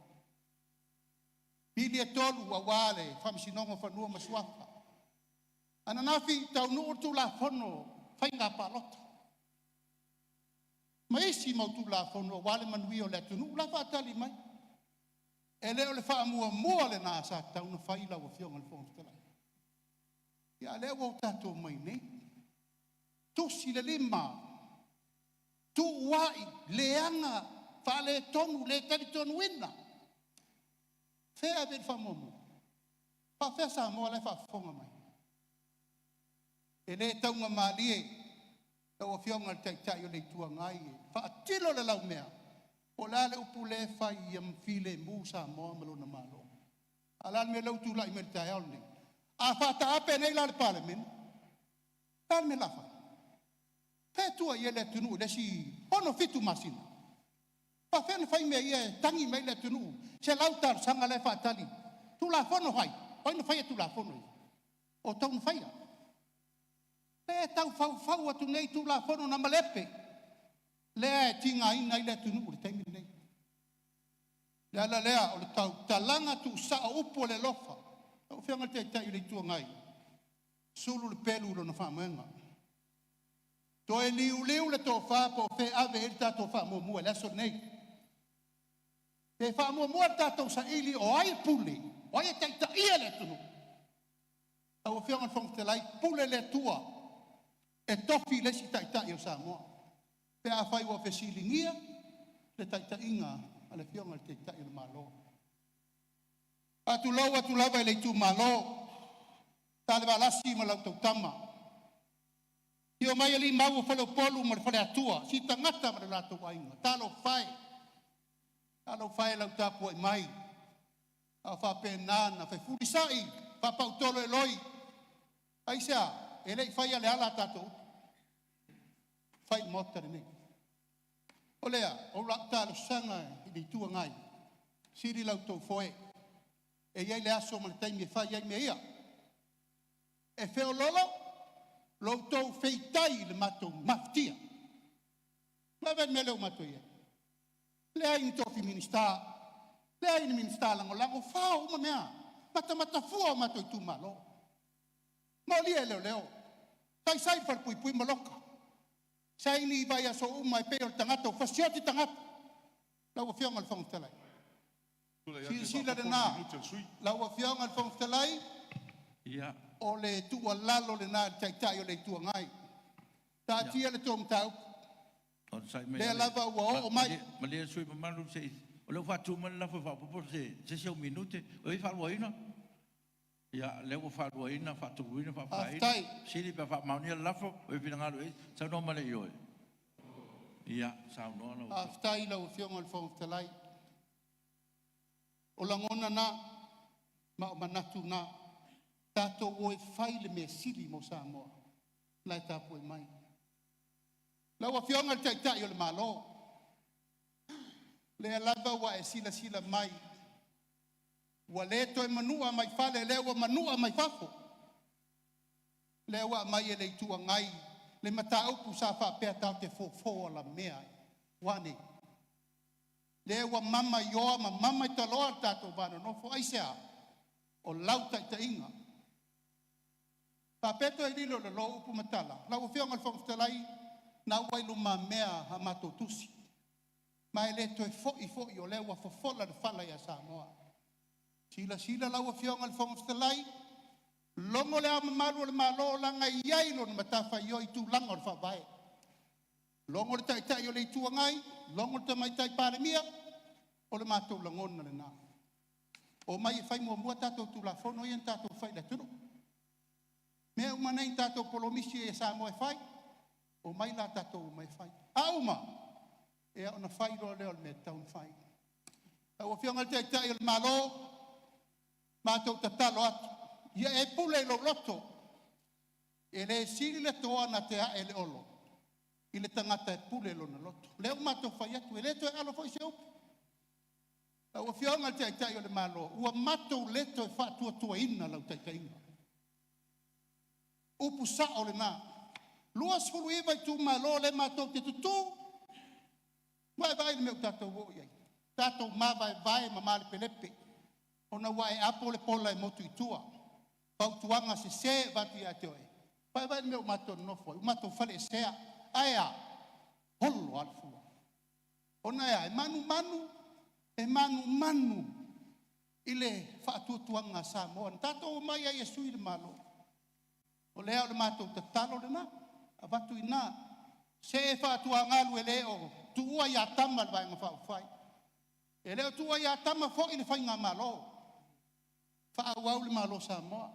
Pili e tolu aua le Faamasinoga o Fanua ma Suafa. Ananafi taunuu le Tulafono o Faiga Palota ma isi mau Tulafono aua le manuia o le atunuu la e faatali mai. E le o le faamuamua lena sa tatau ona fai lau Afioga i le Fofoga Fetalai? A o lea ua tatou omai nei, tusi le lima, tuuai, leaga, faaletonu, le talitonuina. Fea e ave i ai le faamuamua? Faafefea Samoa la e faafofoga mai? E le taugamalie lau Afioga i le Taitai o le Itu Agai, e faatilo le laumea, po o le a le upu lea e fai ia filemu Samoa ma lona Malo. A o le a le mea lea ua tulai mai le taeao lenei? A faataape nei la le Palemene, o le a le mea o le a fai? O fea e tua i ai le atunuu i le isi 6, 7 masina? E faafefea ona fai mea ia e tagi mai ai le atunuu, 100 talosaga la e faatali. Tulafono fai? O ai na faia Tulafono ia? O outou na faia. Lea e tau faufau atu nei Tulafono na malepe, lea e tigaina ai le atunuu i le taimi lenei. Le ala lea o le tautalaga tuusao o upu o le alofa. Lau Afioga i le Taitai o le Itu Agai, sulu le pelu i lona faamoega. Toe liuliu le tofa po o fea e ave i ai le tatou faamuamua i le aso lenei. Pe faamuamua le tatou saili o ai e pule, o ai e taitaia le atunuu. Lau Afioga i le Fofoga Fetalai, pule le Atua e tofi le isi Taitai o Samoa pe afai ua fesiligia le taitaiga a le Afioga i le Taitai o le Malo. E faatulou atu lava i le itumalo o Salevalasi ma lau tautama, afio mai alii Mau o Faleupolu ma le Faleatua, Sitagata ma le latou Aiga, talofa e, talofa e i lau tapuai mai a o faapena ona fefulisai faapaautolo e Eloi. Aisea? E le i faia e Leala a tatou upu, na fai i le Maota lenei. O lea, o lau talosaga i le Itu Agai, sili la outou foe, e i ai le aso ma le taimi e fai ai mea ia. E feoloolo lo outou feitai i le matou mafatia. Vaai i le mea lea ua matou i ai? Leai ni tofi Minisita, leai ni Minisita Lagolago, fao uma mea, matamata fua o matou itumalo, molia e leoleo, saisai i le falepuipui ma loka, saini i vaiaso uma e pei o le tagata ua fasioti tagata. Lau Afioga i le Fofoga Fetalai, silasila lena, lau Afioga i le Fofoga Fetalai, o le tuualalo lena i le Taitai o le Itu Agai, taatia le tou mataupu, lea lava ua oo mai. Malie le sui usufono mamalu se i... O lea ua faatu mai le lafo e faaopoopo se isi ou minute. O ai e faaluaina? Ia, o lea ua faaluaina, faatoluina, faafaina. Fesili pe a faamaonia le lafo, ua e finagalo i ai? Saunoa mai le ioe. Ia, saunoa lau Afioga. Faafetai i lau Afioga i le Fofoga Fetalai. O lagona na ma o manatu na, tatou o e fai le mea sili mo Samoa la e tapuai mai. Lau Afioga i le Taitai o le Malo, lea lava ua e silasila mai ua le toe manua mai fale, lea ua manua mai fafo. Lea ua aumai e le Itu Agai le mataupu sa faapea tatou te fofo alamea ai. Ua a nei? Lea ua mamaioa ma mamaitaloa le tatou va nonofo. Aisea? O lau taitaiga. Faapea toe lilo i lalo upu ma tala, lau Afioga i le Fofoga Fetalai, na ua i lumamea a matou tusi, ma e le toe foi foi, o lea ua fofola le fala ia Samoa. Silasila lau Afioga i le Fofoga Fetalai, logo Le Ao Mamalu o le Malo leaga e i ai lona matafaioi i tulaga o le Faavae. Logo le Taitai o le Itu Agai, logo le Tamaitai Palemia, o le matou lagona lena. Omai e fai muamua tatou Tulafono ia na tatou fai i le atunuu. Mea uma nei na tatou polomisi ai e Samoa e fai, omai la tatou omai e fai. A uma, ia ona fai loa lea o le mea e tatau ona fai. Lau Afioga i le Taitai o le Malo, matou tatalo atu, ia e pule i lou loto, e le sili le toa na te ae i le olo i le tagata e pule i lona loto. O lea ua matou fai atu, e le toe alo foi se upu. Lau Afioga i le Taitai o le Malo, ua matou le toe faatuatuaina lau taitaiga. Upu sao lena. 29 itumalo lea matou te tutu, vaai i le mea ua tatou oo i ai, tatou mavaevae ma malepelepe ona ua e apo le pola e motu i tua. Fautuaga sese e avatu ia te oe, vaai i le mea ua matou nonofo ai, ua matou faleesea. Ae a? Olo lava le fua. Ona e a? E manumanu, e manumanu i le faatuatuaga a Samoa na tatou omai ai e sui le Malo. O lea o le matou tatalo lena, avatu i ina, se faatuagalu e le o tuua ia Tama le Vaega Faaupufai, e le o tuua ia Tama foi le faigamalo, faaauau le Malo o Samoa.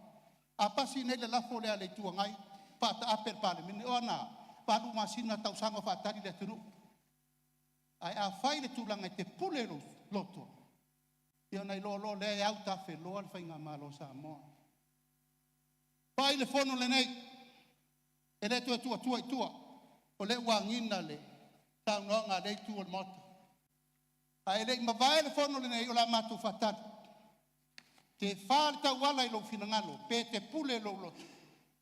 A pasi nei le lafo lea a le Itu Agai, faataape le Palemene. O a na a? 8 masina, tausaga o faatali le atunuu. Ae a fai le tulaga e te pule i lou loto, ia ona iloa loa lea e autafeloa le faigamalo a Samoa. Fai le fono lenei, e le toe tuuatua i tua, o lea ua agiga le saunoaga a lea itu o le Maota. Ae le i mavae le fono lenei, o le a matou faatali. Pe fa le tauala i lou finagalo, pe e te pule i lou loto,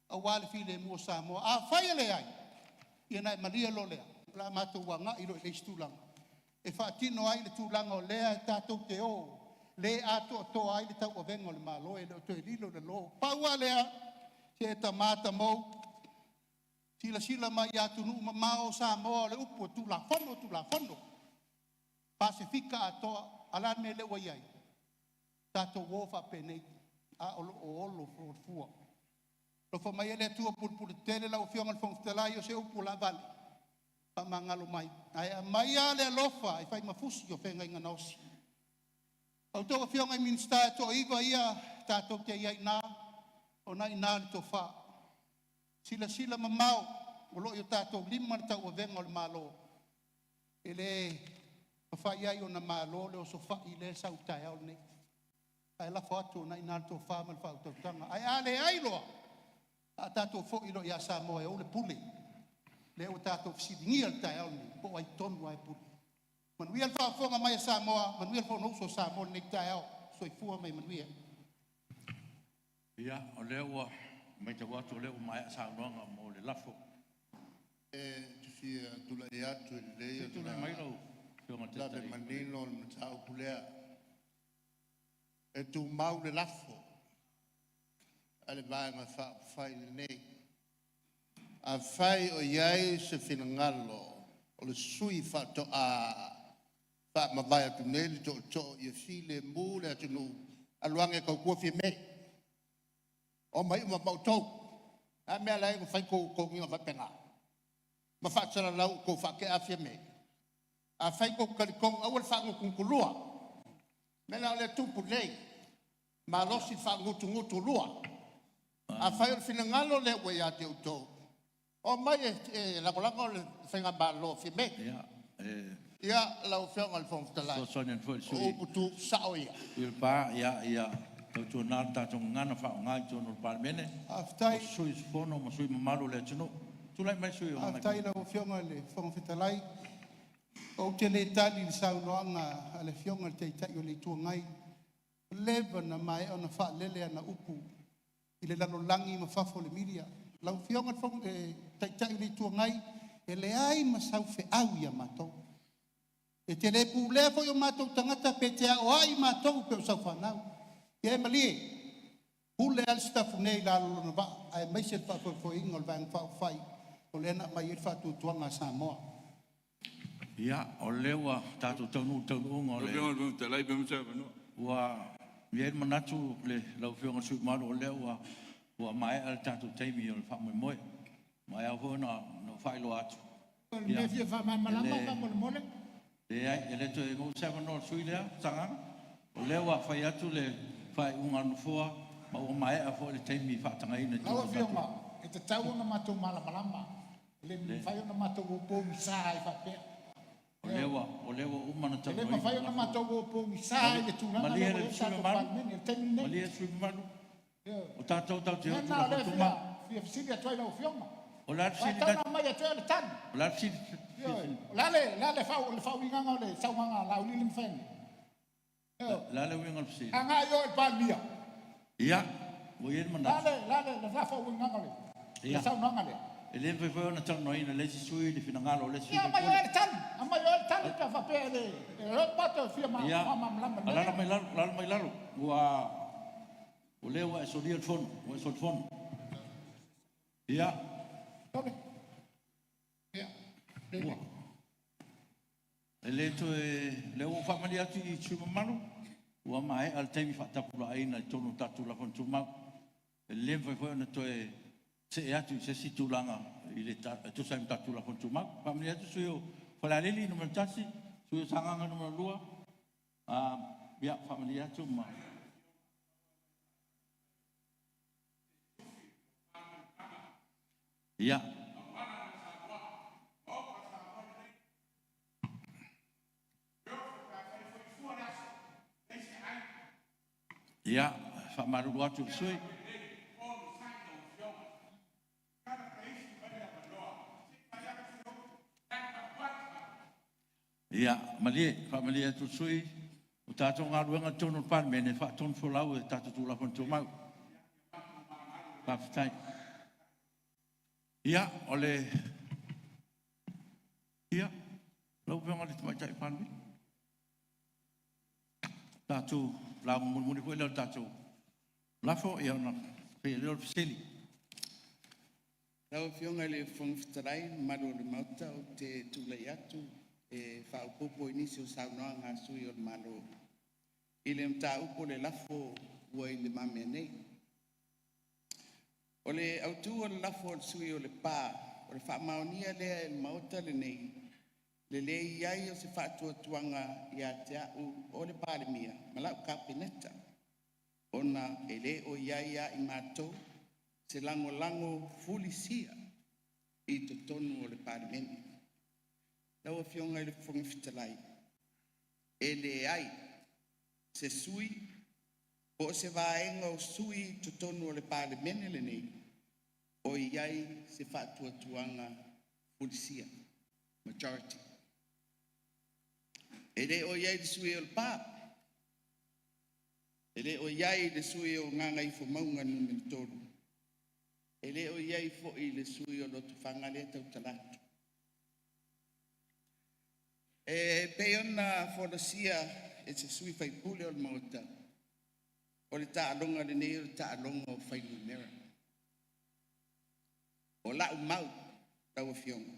aua le filemu o Samoa. Afai e leai, ia ona e malie loa lea, o le a matou agai loa i le isi tulaga. e faatino ai le tulaga o lea e tatou te o le atoatoa ai le tauavega o le Malo, e le o toe lilo i lalo. Pau lava lea, se tama tamou, silasila mai i atunuu mamao, o Samoa o le upu e Tulafono, Tulafono. Pasefika atoa, a o le a le mea lea ua i ai? Tatou o faapenei, a o lo o olo fuafua. Alofa maia le Atua pulepuletetele lau Afioga i le Fofoga Fetalai, o se upu ua laavale, faamagalo mai, ae aumaia le alofa e fai ma fusi o feagaiga na osi. A outou Afioga i Minisita e toa-9 ia tatou te i ai i ina, o lena e i ina le tofa. Silasila mamao, o lo o i o tatou lima le tauavega o le Malo, e le mafai ai ona malo le osofai lea e sau i le taeao lenei. Ae lafo atu o lena e i ina le tofa ma le faautautaga. Ae a leai loa, o le a tatou foi loa ia Samoa e ou le pule, lea ua tatou fesiligia i le taeao lenei, po o ai tonu lava e pule. Manuia le faafofoga mai a Samoa, manuia le Fonousu a Samoa i lenei taeao. Soifua ma ia manuia. Ia, o lea ua matau atu o lea ua maea saunoaga mo le lafo. Ou te fia tulai atu e lelei Se i tulai ona mai lau Afioga i le lave Taitai. manino le mataupu lea. E tumau le lafo a le Vaega Faaupufai lenei. Afai o i ai se finagalo o le sui usufono faatoa faamavae atu nei le tootoo ia filemu le atunuu, alu ane e tautua Fiame, omai uma ma outou. O le a le mea e ala ai ona fai tou toniga faapena ma faasalalau ua outou faatea Fiame? Afai tou te talitonu, aua le faagutugutu lua. O le mea lena o lea e tupu nei, malosi faagutugutu lua. Afai o le finagalo lea ua ia te outou, omai e lagolago le faigamalo a Fiame. Ia, e Ia, lau Afioga i le Fofoga Fetalai, fesoasoani atu foi i le o sui upu tuusao ia. usufono o Lepa, ia tautuana le tatou gagana faaaoga i totonu o le Palemene, o Faafetai. sui usufono ma sui usufono mamalu o le atunuu. Tulai mai le sui usufono mo Faafetai i Gagaifomauga lau Afioga i le Fofoga Fetalai. Ou te le tali i le saunoaga a le Afioga i le Taitai o le Itu Agai, ua leva ona maea ona faalele ana upu i le lalolagi ma fafo o le media. Lau Afioga i le Taitai o le Itu Agai, e leai ma sau feau ia matou. E te le pulea foi o matou tagata pe te aoai matou pei o sau fanau. Ia e malie, pule lava le Sitafune i lalo o lona vaa aemaise le faafoefoeina o le Vaega Faaupufai, o lea na aumai ai le faatuatuaga a Samoa. Ia, o lea ua tatou taunuu i le taunuuga o Lau le Afioga i le Fofoga Fetalai pe maua se avanoa. Ua i ai le manatu lau Afioga i le sui usufono mamalu, o lea ua maea le tatou taimi o le faamoemoe. Ma e ao foi ona ou faailoa atu, O le ia, mea e fia e faamalamalama le faamolemole. leai, e le toe maua se avanoa o le sui usufono lea Sagaga. O lea ua fai atu le faaiuga a le Nofoa ma ua maea foi le taimi faatagaina i Lau totonu o le Afioga, tatou e tatau ona matou malamalama. E le mafai ona matou o pogisa ai faapea. O Ioe. lea ua uma ona E le talanoaina mafai le ona lafo. matou o pogisa i le tulaga lea Malie ua i le ai le sui usufono tatou mamalu, Palemene i le taimi lenei. malie le sui usufono mamalu, Ioe. o tatou tatou O te o le i mea lena o Tulafono lea e Tumau. fia fesili atu ai i lau Afioga. O le a le Aua e fesili tatau la ona aumai atu i le tali. o le a le fesili? Ioe. O le a le faauigaga o le saunoaga a Laulii lea na fai nei? Ioe. O le a le uiga o le fesili? Agai oe i le Palemia. Ia, ua i ai le O le a manatu, le o le a le faauigaga o le ia, saunoaga lea? e le mafai foi ona talanoaina e le isi sui usufono le finagalo o le isi sui Ia aumai usufono. oe le tali, aumai oe le tali pe a faapea e le... O lea ua matou fia Ia, faamalamalama i le mea alaala lea. mai i lalo, alaala mai i lalo. O lea ua e solia le fono, ua e solifono. Ia, Sole, ia, ua, e le toe... O lea ua ou faamalie atu i sui usufono mamalu, ua maea le taimi faatapulaaina i totonu o tatou Tulafono Tumau. E le mafai foi ona toe see atu i se isi tulaga i le e tusa ai ma tatou Tulafono Tumau. Faamalie atu le sui usufono mo Falealili 1, sui usufono mo Sagaga 2, ia, faamalie atu ma... Ia, ia, faamalulu atu i le sui usufono. Ia, malie, faamalie atu i le sui usufono, o tatou galuega i totonu o le Palemene, e faatonufolau e tatou Tulafono Tumau. Faafetai. Ia, o le... Ia, lau Afioga i le Tamaitai Palemia. Tatou lauga mulimuli foi lea o le tatou lafo, ia ona faia lea o le fesili. Lau Afioga i le Fofoga Fetalai ma le mamalu o le Maota, ou te tulai atu e faaopoopo i nisi o saunoaga a sui o le Malo i le mataupu o le lafo ua i lumamea nei. O le autu o le lafo a le sui usufono o Lepa, o le faamaonia lea e le Maota lenei le leai ai o se faatuatuaga ia te au o le Palemia ma lau Kapeneta, ona e le o i ai ia i matou se lagolago fulisia i totonu o le Palemene. Lau Afioga i le Fofoga Fetalai, e leai se sui po o se vaega o sui i totonu o le Palemene lenei o i ai se faatuatuaga fulisia, majority. E le o i ai le sui usufono o Lepa, e le o i ai le sui usufono o Gagaifomauga Nu.3, e le o i ai foi le sui usufono o Lotofaga lea e tautala atu. E pei ona folasia e se sui usufono o le Maota, o le taaloga lenei o le taaloga o fuainumera. O lau mau lau Afioga,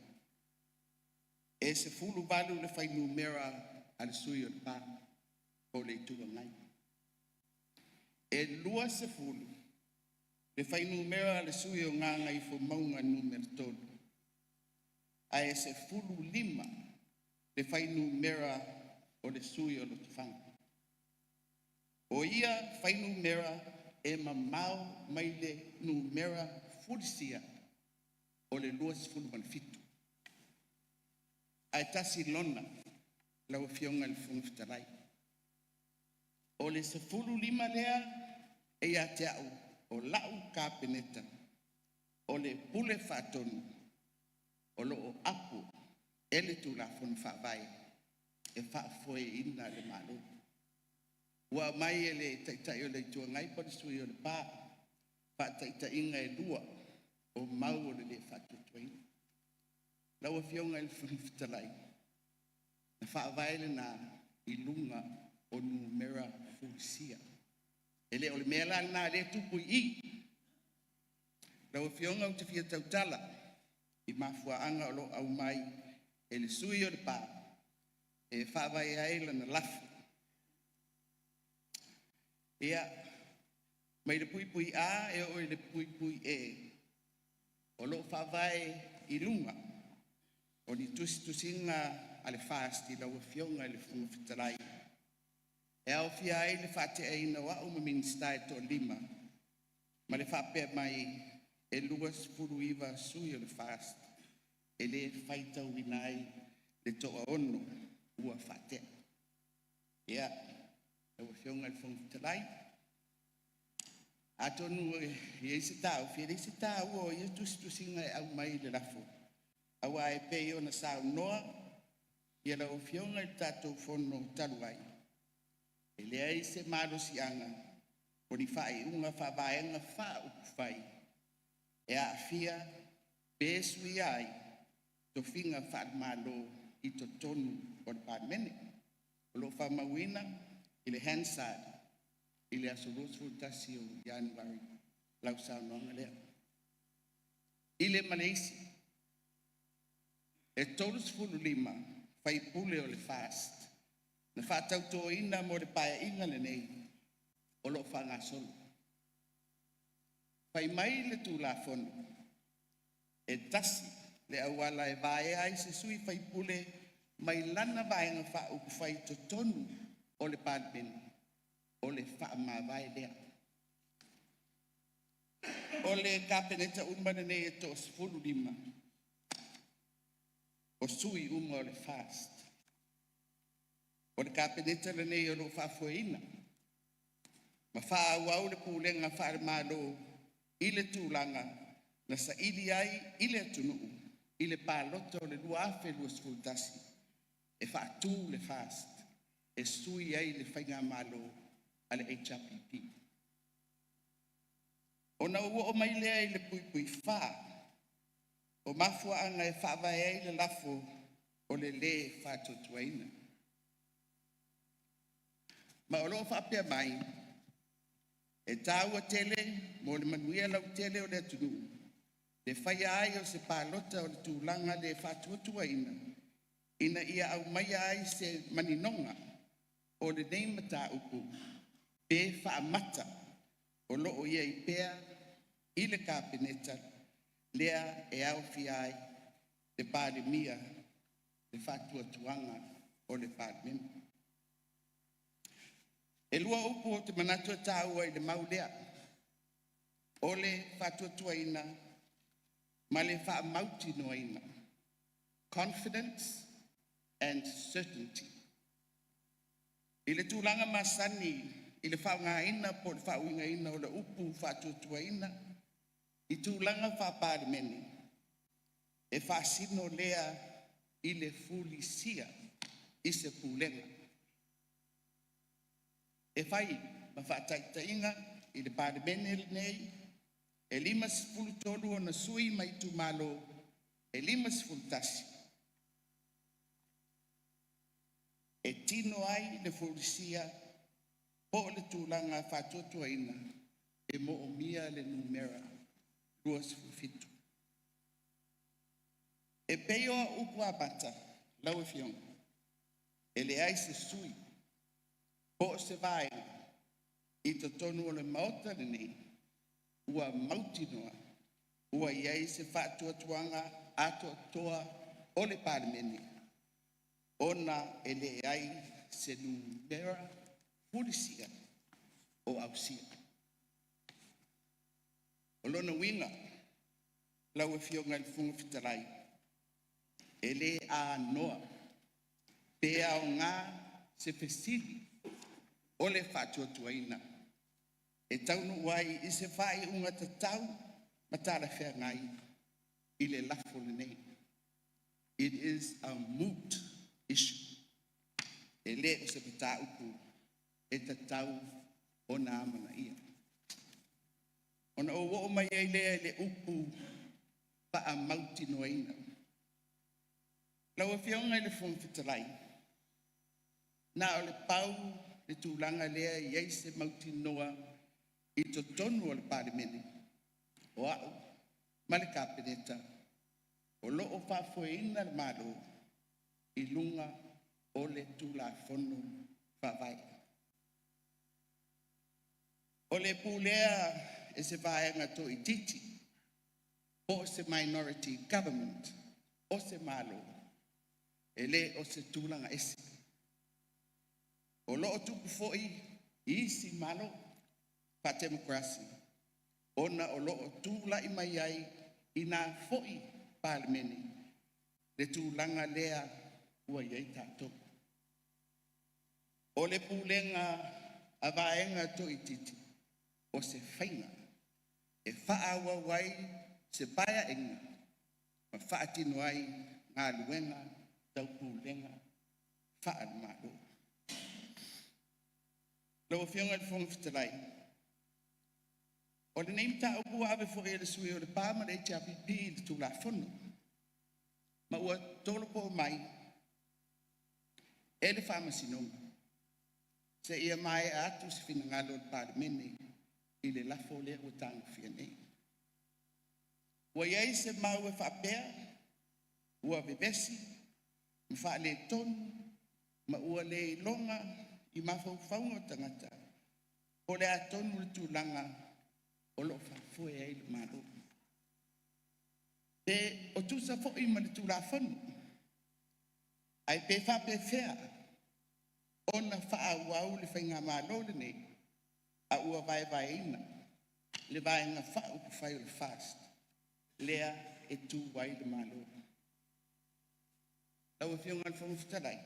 e 18 le fuainumera a le sui usufono o Lepa po o le Itu Agai. E 20 le fuainumera a le sui usufono o Gagaifomauga Nu.3, ae 15 le fuainumera o le sui usufono o Lotofaga. O ia fuainumera e mamao mai le numera fulisia o le 27. Ae tasi lona lau Afioga i le Fofoga Fetalai, o le 15 lea e ia te au o lau Kapeneta, o le Pule Faatonu o lo o apo e le Tulafono Faavae e faafoeina le Malo. Ua aumai e le Taitai o le Itu Agai po o le sui usufono o Lepa faataitaiga e lua o mau o le le faatuatuaina. Lau Afioga i le Fofoga Fetalai, na faavae lena i luga o numera fulisia. E le o le mea la lena lea e tupu i i. Lau Afioga ou te fia tautala i mafuaaga o lo o aumai e le sui usufono o Lepa e faavae ai lana lafo. Ia, mai le (a) e oo i le (e), o lo o faavae i luga o ni tusitusiga a le FAST i lau Afioga i le Fofoga Fetalai, e aofia ai le faateaina o au ma Minisita e toalima ma le faapea mai e 29 sui o le FAST e le faitauina ai le toaono ua faatea. Ia, lau Afioga i le Fofoga Fetalai, atonu e i ai se taofi, e leai se taua o ia tusitusiga e aumai i le lafo, aua e pei ona saunoa lau Afioga i le tatou Fono talu ai, e leai se malosiaga o ni faaiuga faavaega faaupufai e aafia pe suia ai tofiga faale-Malo i totonu o le Palemene. O lo o faamauina i le Hansard i le aso 21 o Ianuari lau saunoaga lea. I le ma le isi, e 35 sui usufono o le FAST na faatautoina mo le Paeaiga lenei o lo o faagasolo. Fai mai le Tulafono, e tasi le auala e vaea ai se sui usufono mai lana Vaega Faaupufai i totonu o le Palemene, o le faamavae lea. O le Kapeneta uma lenei e toa-15 o sui uma o le FAST. O le Kapeneta lenei o lo o faafoeina ma faaauau le pulega faale-Malo i le tulaga na saili ai i le atunuu i le palota o le 2021 e faatu le FAST e sui ai le faigamalo a le HRPP. Ona ou oo mai lea i le (4) o mafuaaga e faavae ai le lafo o le lē faatuatuaina. Ma o lo o faapea mai, e taua tele mo le manuia lautele o le atunuu le faia ai o se palota o le tulaga le faatuatuaina ina ia aumaia ai se maninoga o lenei mataupu pe faamata o lo o i ai pea i le Kapeneta lea e aofia ai le Palemia le faatuatuaga o le Palemene. E lua upu ou te manatu e taua i le mau lea, o le faatuatuaina ma le faamautinoaina, confidence and certainty. I le tulaga masani i le faaaogaina po o le faauigaina o le upu faatuatuaina i tulaga faa-Palemene, e faasino lea i le fulisia i se pulega. E fai ma faataitaiga i le Palemene lenei, e 53 ona sui mai itumalo e 51 e tino ai le fulisia po o le tulaga faatuatuaina e moomia le numera 27. E pei o upu amata lau Afioga, e leai se sui po o se vaega i totonu o le Maota lenei ua mautinoa ua i ai se faatuatuaga atoatoa o le Palemene ona e leai se numera fulisia o ausia. O lona uiga lau Afioga i le Fofoga Fetalai, e le anoa pe aoga se fesili o le faatuatuaina e taunuu ai i se faaiuga tatau ma talafeagai i le lafo lenei. It is a moot issue. E le o se mataupu e tatau ona amanaia. Ona ou oo mai ai lea i le upu faamautinoaina. Lau Afioga i le Fofoga Fetalai, na o le pau le tulaga lea e i ai se mautinoa i totonu o le Palemene, o au ma le Kapeneta o lo o faafoeina le Malo i luga o le Tulafono Faavae. O le pulea e se vaega toaitiiti po o se minority government o se Malo, e le o se tulaga ese. O lo o tupu foi i isi Malo faatemokarasi ona o lo o tulai mai ai i na foi Palemene le tulaga lea ua i ai tatou. O le pulega a vaega toaitiiti o se faiga e faaauau ai se paeaiga ma faatino ai galuega tau pulega faale-Malo. Lau Afioga i le Fofoga Fetalai, o lenei mataupu ua ave foi e le sui usufono o Lepa ma le HRPP i le Tulafono, ma ua tolopo mai e le Faamasinoga seia maea atu se finagalo o le Palemene i le lafo lea ua tagofia nei. Ua i ai se mau e faapea ua vevesi ma faaletonu ma ua le iloga i mafaufauga o tagata po o le a tonu le tulaga o lo o faafoe ai le Malo. Pe o tusa foi ma le Tulafono, ae pe faapefea ona faaauau le faigamalo lenei a ua vaevaeina le Vaega Faaupufai o le FAST lea e tu ai le Malo. Lau Afioga i le Fofoga Fetalai,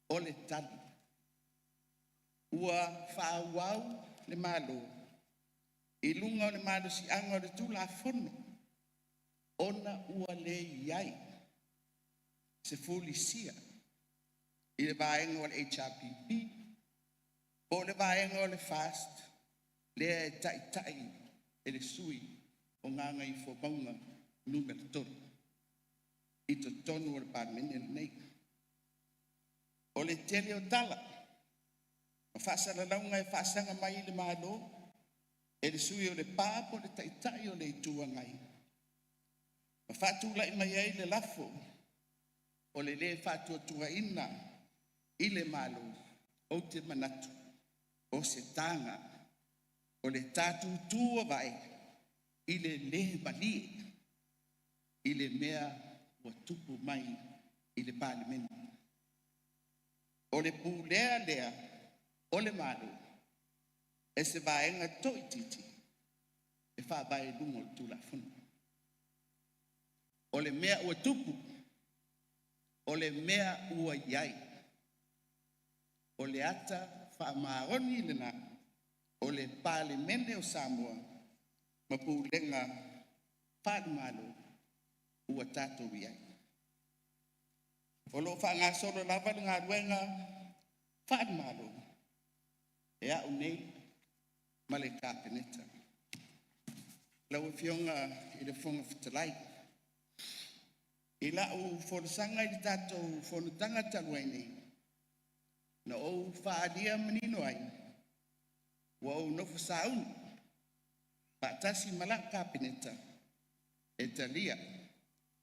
o le tali, ua faaauau le Malo i luga o le malosiaga o le Tulafono ona ua le i ai se fulisia i le vaega o le HRPP po o le vaega o le FAST lea e taitai e le sui usufono o Gagaifomauga Nu.3 i totonu o le Palemene lenei. O le tele o tala ma faasalalauga e faasaga mai i le Malo e le sui usufono o Lepa po o le Taitai o le Itu Agai, ma faatulai mai ai le lafo o le lē Faatuatuaina i le Malo, ou te manatu o se taga o le ta tutu-avae i le lē malie i le mea ua tupu mai i le Palemene. O le pulea lea o le Malo e se vaega toaitiiti e faavae i luga o le Tulafono. O le mea ua tupu, o le mea ua i ai, o le ata faamaoni lena o le Palemene o Samoa ma pulega faale-Malo ua tatou i ai. O lo o faagasolo lava le galuega faale-Malo e a'u nei ma le Kapeneta. Lau Afioga i le Fofoga Fetalai, i la'u folasaga i le tatou fonotaga talu ai nei, na ou faaalia manino ai ua ou nofo sauni faatasi ma la'u Kapeneta e talia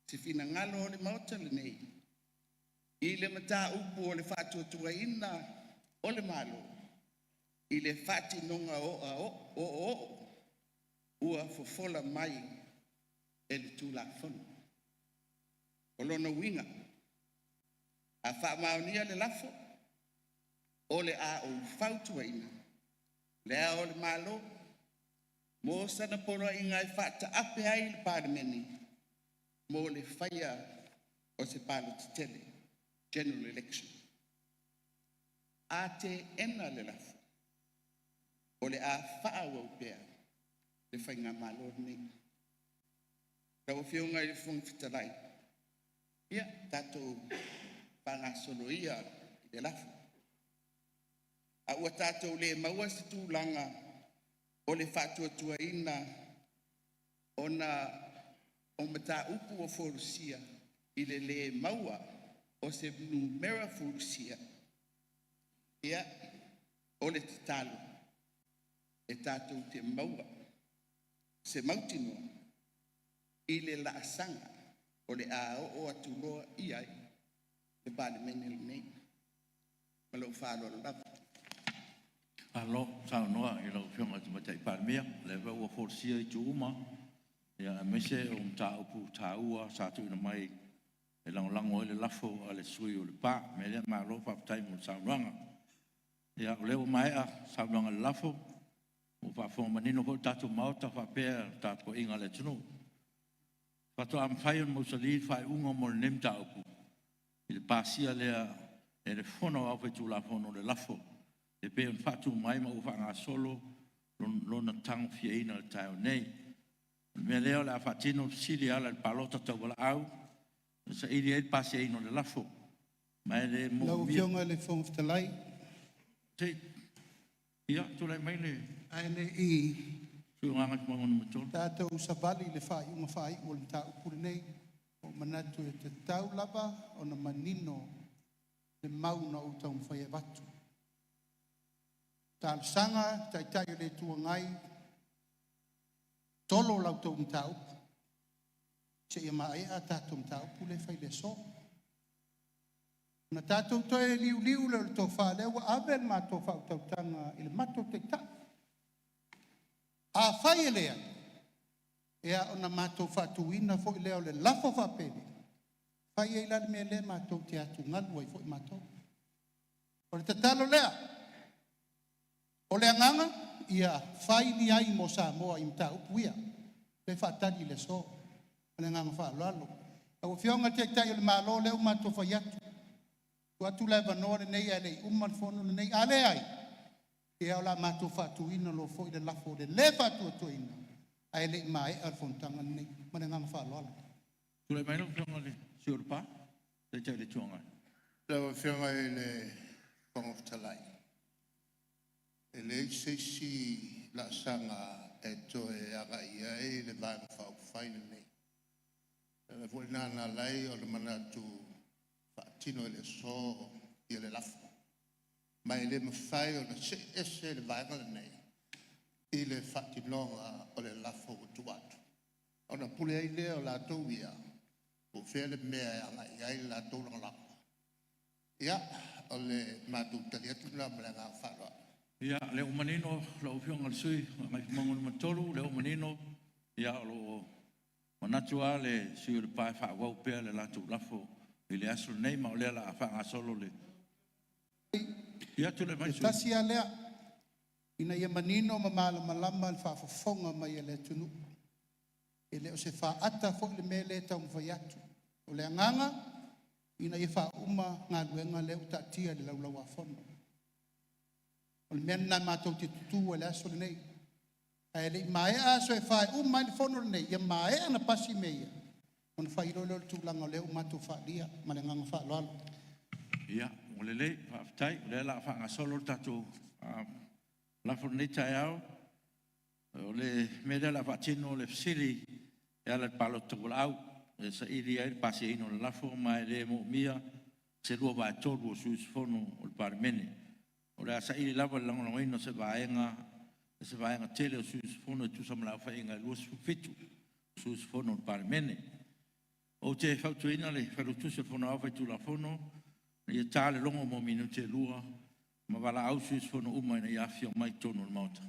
se finagalo o le Maota lenei i le mataupu o le faatuatuaina o le Malo i le faatinoga o'oo'o ua fofola mai e le Tulafono. O lona uiga, a faamaonia le lafo, o le a ou fautuaina Le Ao o le Malo mo sana poloaiga e faataape ai le Palemene mo le faia o se palota tele, general election. A teena le lafo, o le a faaauau pea le faigamalo lenei. Lau Afioga i le Fofoga Fetalai, ia tatou faagasolo ia i le lafo, a ua tatou le maua se tulaga o le faatuatuaina ona o mataupu ua folasia i le lē maua o se numera fulisia. Ia, o le tatalo e tatou te maua se mautinoa i le laasaga o le a oo atu loa i ai le Palemene lenei. Ma lou faaaloalo lava. Malo saunoa i lau Afioga i le Tamaitai Palemia, o lea foi ua folasia itu uma, aemaise o mataupu taua sa tuuina mai e lagolago ai le lafo a le sui usufono o Lepa. O le mea lea, malo faafetai mo le saunoaga. Ia o lea ua maea saunoaga i le lafo, ua faafofoga manino foi le tatou Maota faapea le tapuaiga a le atunuu. Faatoa mafai ona mausali le faaiuga mo lenei mataupu i le pasia lea e le Fono Aoao Faitulafono o le lafo e pei ona faatu mai ma ua faagasolo lona tagofiaina i le taeao nei. O le mea lea o le a faatino le fesili e ala i le palota tauvalaau e saili ai le pasiaina o le lafo. Ma e le Lau moomia. Afioga i le Fofoga Fetalai, Ia, tulai mai le ae le i sui usufono mo Gagaifomauga 3. tatou savali i le faaiuga faaiu o le mataupu lenei, ua ou manatu e tatau lava ona manino le mau na ou taumafai e avatu. Talosaga i le Taitai o le Itu Agai, tolo la outou mataupu seia maea a tatou mataupu lea e fai i le aso. Ona tatou toe liuliu lea o le tofa, lea ua ave le matou faautautaga i le matou Taitai. Afai e leai, ia ona matou faatuina foi lea o le lafo faapelei, e fai ai la le mea lea matou te atugalu ai foi matou. O le tatalo lea, o le agaga ia fai ni ai mo Samoa i mataupu ia lea e faatali i le aso. Ma le agaga faaaloalo. Lau Afioga i le Taitai o le Malo, o lea ua matou fai atu, tuu atu le avanoa lenei ae le i uma le fono lenei. A leai, ia o le a matou faatuina loa foi le lafo o le lē faatuatuaina ae le i maea le fonotaga lenei. Ma le agaga faaaloalo. Tulai mai lau Afioga i le sui usufono mo Lepa, le Taitai o le Itu Agai. Lau Afioga i le Fofoga Fetalai, e leai se isi laasaga e toe agai i ai le Vaega Faaupufai lenei. O le ala foi lena na ala ai ona manatu e faatino i le aso le lafo. Ma e le mafai ona see ese le Vaega lenei i le faatinoga o le lafo ua tuu atu, ona pule ai lea o latou ia po o fea le mea e agai i ai le latou lagolago. Ia, o le matou tali atu lena ma le agaga faaaloalo. Ia, o lea ua manino lau Afioga i le sui usufono mo Gagaifomauga 3, o lea ua manino, o lo o manatu lava le sui usufono o Lepa e faaauau pea le latou lafo i le aso lenei, ma o lea o le a faagasolo le… Ia, tulai mai le E sui usufono. Tasi lava lea, ina ia manino ma malamalama le faafofoga mai a le atunuu. E le o se faata foi le mea lea e taumafai atu. O le agaga ina ia faauma galuega lea ua taatia i le Laulau-a-Fono. O le mea lena matou te tutu ai i le aso lenei. Ae le i maea aso e fa e uma ai le fono lenei, ia maea ona pasi mea ia, ona fai loa lea o le tulaga lea ua matou faaalia. Ma le agaga faaaloalo. Ia, ua lelei, faafetai. O lea o le a faagasolo le tatou lafo i lenei taeao. O le mea lea o le a faatino le fesili e ala i le palota taulaau e saili ai le pasiaina o le lafo, ma e le moomia se 2/3 o sui usufono o le Palemene. O le a saili lava i le lagolagoina o se vaega tele o sui usufono e tusa ma le aofaiga e 27 sui usufono o le Palemene. Ou te fautuaina le Failautusi o le Fono Aoao Faitulafono ina ia ta le logo mo minute e 2 ma valaau sui usufono uma ina ia afifio mai i totonu o le Maota.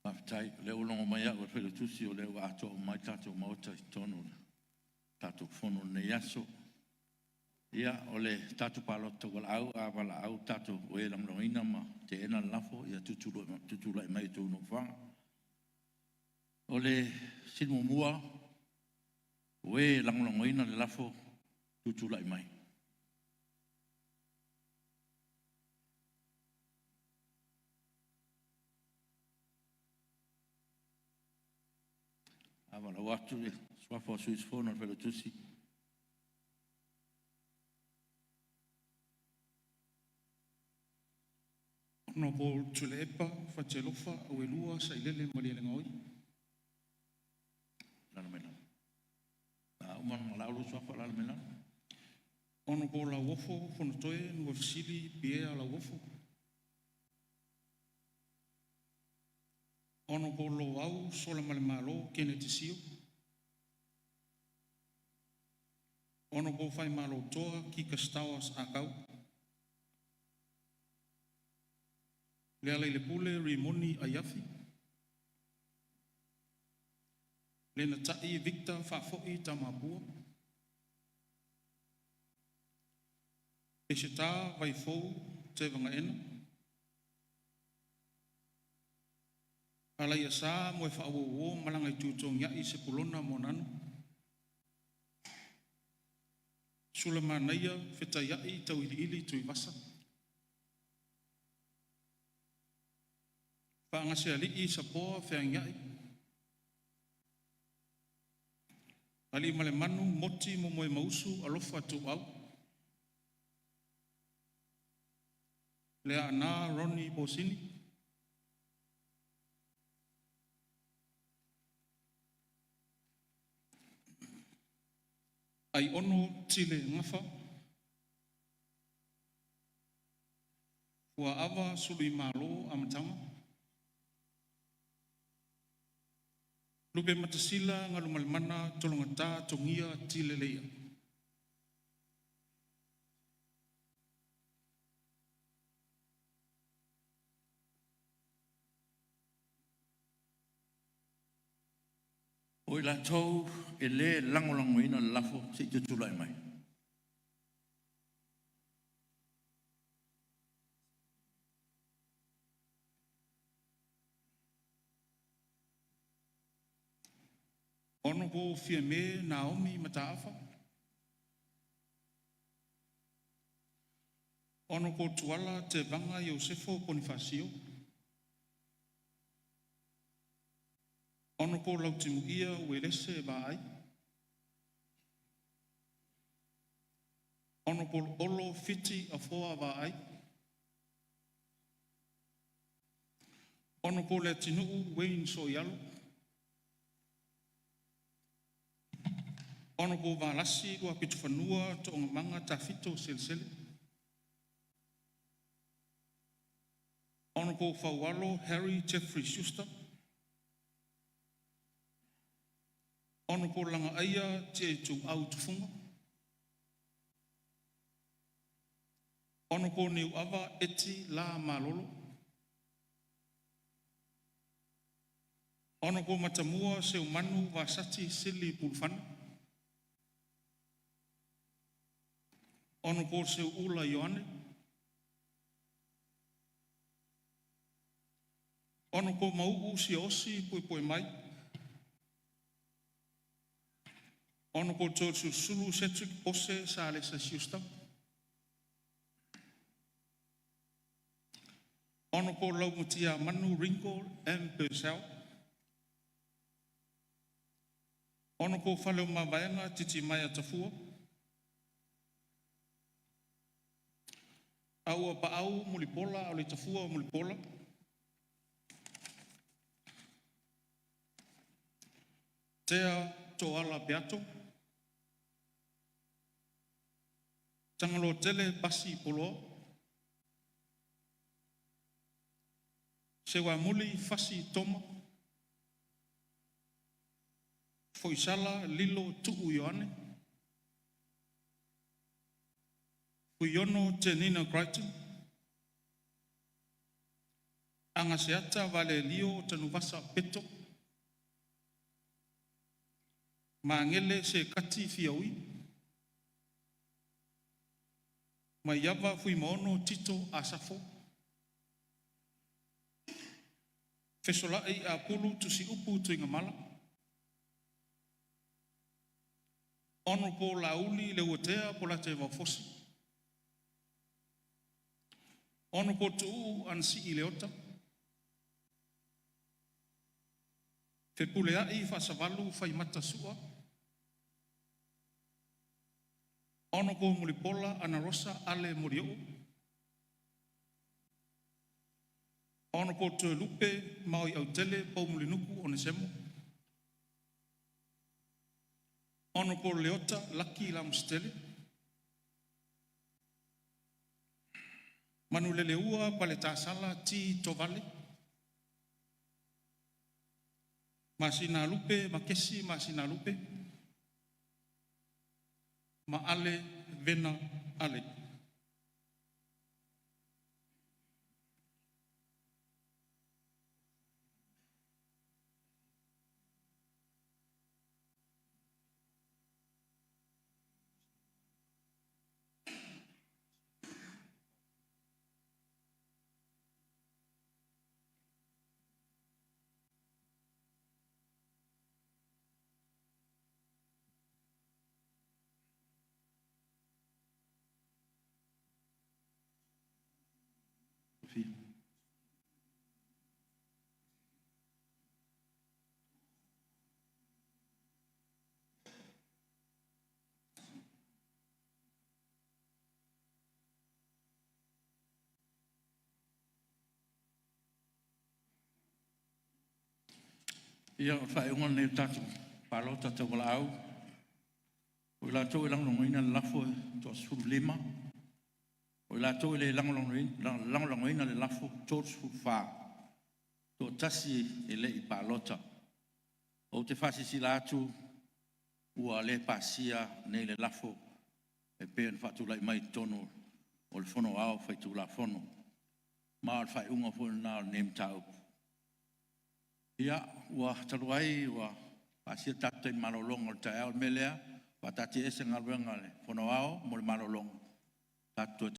Faafetai. O lea ua logo mai au e le Failautusi o lea ua atoa uma mai le tatou Maota i totonu o le tatou fono i lenei aso. Ia, o le tatou palota tauvalaau, a valaau o e lagolagoina ma teena le lafo, ia tutulai mai i outou nofoaga. O le fesili muamua, o e lagolagoina le lafo tutulai mai. A valaau atu le suafa o sui usufono o le Failautusi. Hon Tuilaepa Fatialofa Auelua Sailele Malielegaoi. Alaala mai lalo. A uma ona valaau lou suafa, alaala mai lalo. Hon Lauofo Fonotoe Nuafesili Pierre Lauofo. Hon Loau Solamalemalo Keneti Sio. Hon Faimalotoa Kika Stowers Ah Kau. Lealailepule Rimoni Aiafi. Lenatai Victor Faafoi Tamapua. Peseta Vaifou Tevagaena. Alaiasa Moefaauouo Malagaitutogiai Sepulona Moananu. Sulamanaia Fetaiai Tauiliili Tuivasa. Faagasealii Sapoa Feagiai. Aliimalemanu Moti Momoemausu Alofa Tuuau. Leaana Ronnie Posini. Aiono Tile Gafa. Fuaava Suluimalo Amataga, Lupematasila Galumalemana Tologata Togia Tile Leia. O i latou e le lagolagoina le lafo, sei tutulai mai. Honorable Fiame Naomi Mataafa. Honorable Tuala Tevaga Iosefo Ponifasio. Honorable Lautimuia Uelese Vaai. Honorable Olo Fiti Afoa Vaai. Honorable Leatinuu Wayne Sooialo. Honorable Valasi Luapitofanua Toogamaga Tafito Selesele. Honorable Faualo Harry Jeffrey Schuster. Honorable Lagaaia Tiaituau Tufuga. Honorable Niuava Eti L. Malolo. Honorable Matamua Seumanu Vasati Sili Pulufana. Honorable Seuula Ioane. Honorable Mau'u Siaosi Puepuemai. Honorable Toeolesulusulu Cedric Pose Salesa Schuster. Honorable Laumatiamanu Ringo M. Purcell. Honorable Faleomavaega Titimaea Tafua. Auapaau Mulipola Aleitafua Mulipola. Tea Toala Peato. Tagaloatele Pasi Poloa. Seuamuli Fasi Toma. Foisala Lilo Tuu Ioane. Fuiono Tenina Crichton. Agaseata Valelio Tanuvasa Peto. Magele Sekati Fiaui. Maiava Fuimaono Tito Asafo. Fesola'i Apulu Tusi'upu Tuigamala. Honorable Laauli Leuatea Polataivao Fosi. Honorable Tuuu Anasii Leota. Fepuleai Faasavalu Faimata Sua. Honorable Mulipola Anarosa Ale Molioo. Honorable Toelupe Maoiautele Poumulinuku Onesemo. Honorable Leota Laki Lamositele. Manuleleua Paletasala T. Tovale. Masinalupe Makesi Masinalupe. Maale Vena Ale. Ia, o le faaiuga lenei o le tatou palota tauvalaau. O i latou e lagolagoina le lafo e 15, o i latou e le lagolagoina le lafo 34, toatasi e le i palota. Ou te faasilasila atu ua le pasia nei le lafo e pei ona faatulai mai i totonu o le Fono Aoao Faitulafono. Ma o le faaiuga foi lena o lenei mataupu. Ia, ua talu ai ua Pasia le tatou taimi malologa o le taeao. O le mea lea, faataatiaese galuega a le Fono Aoao mo le malologa. Tatou toe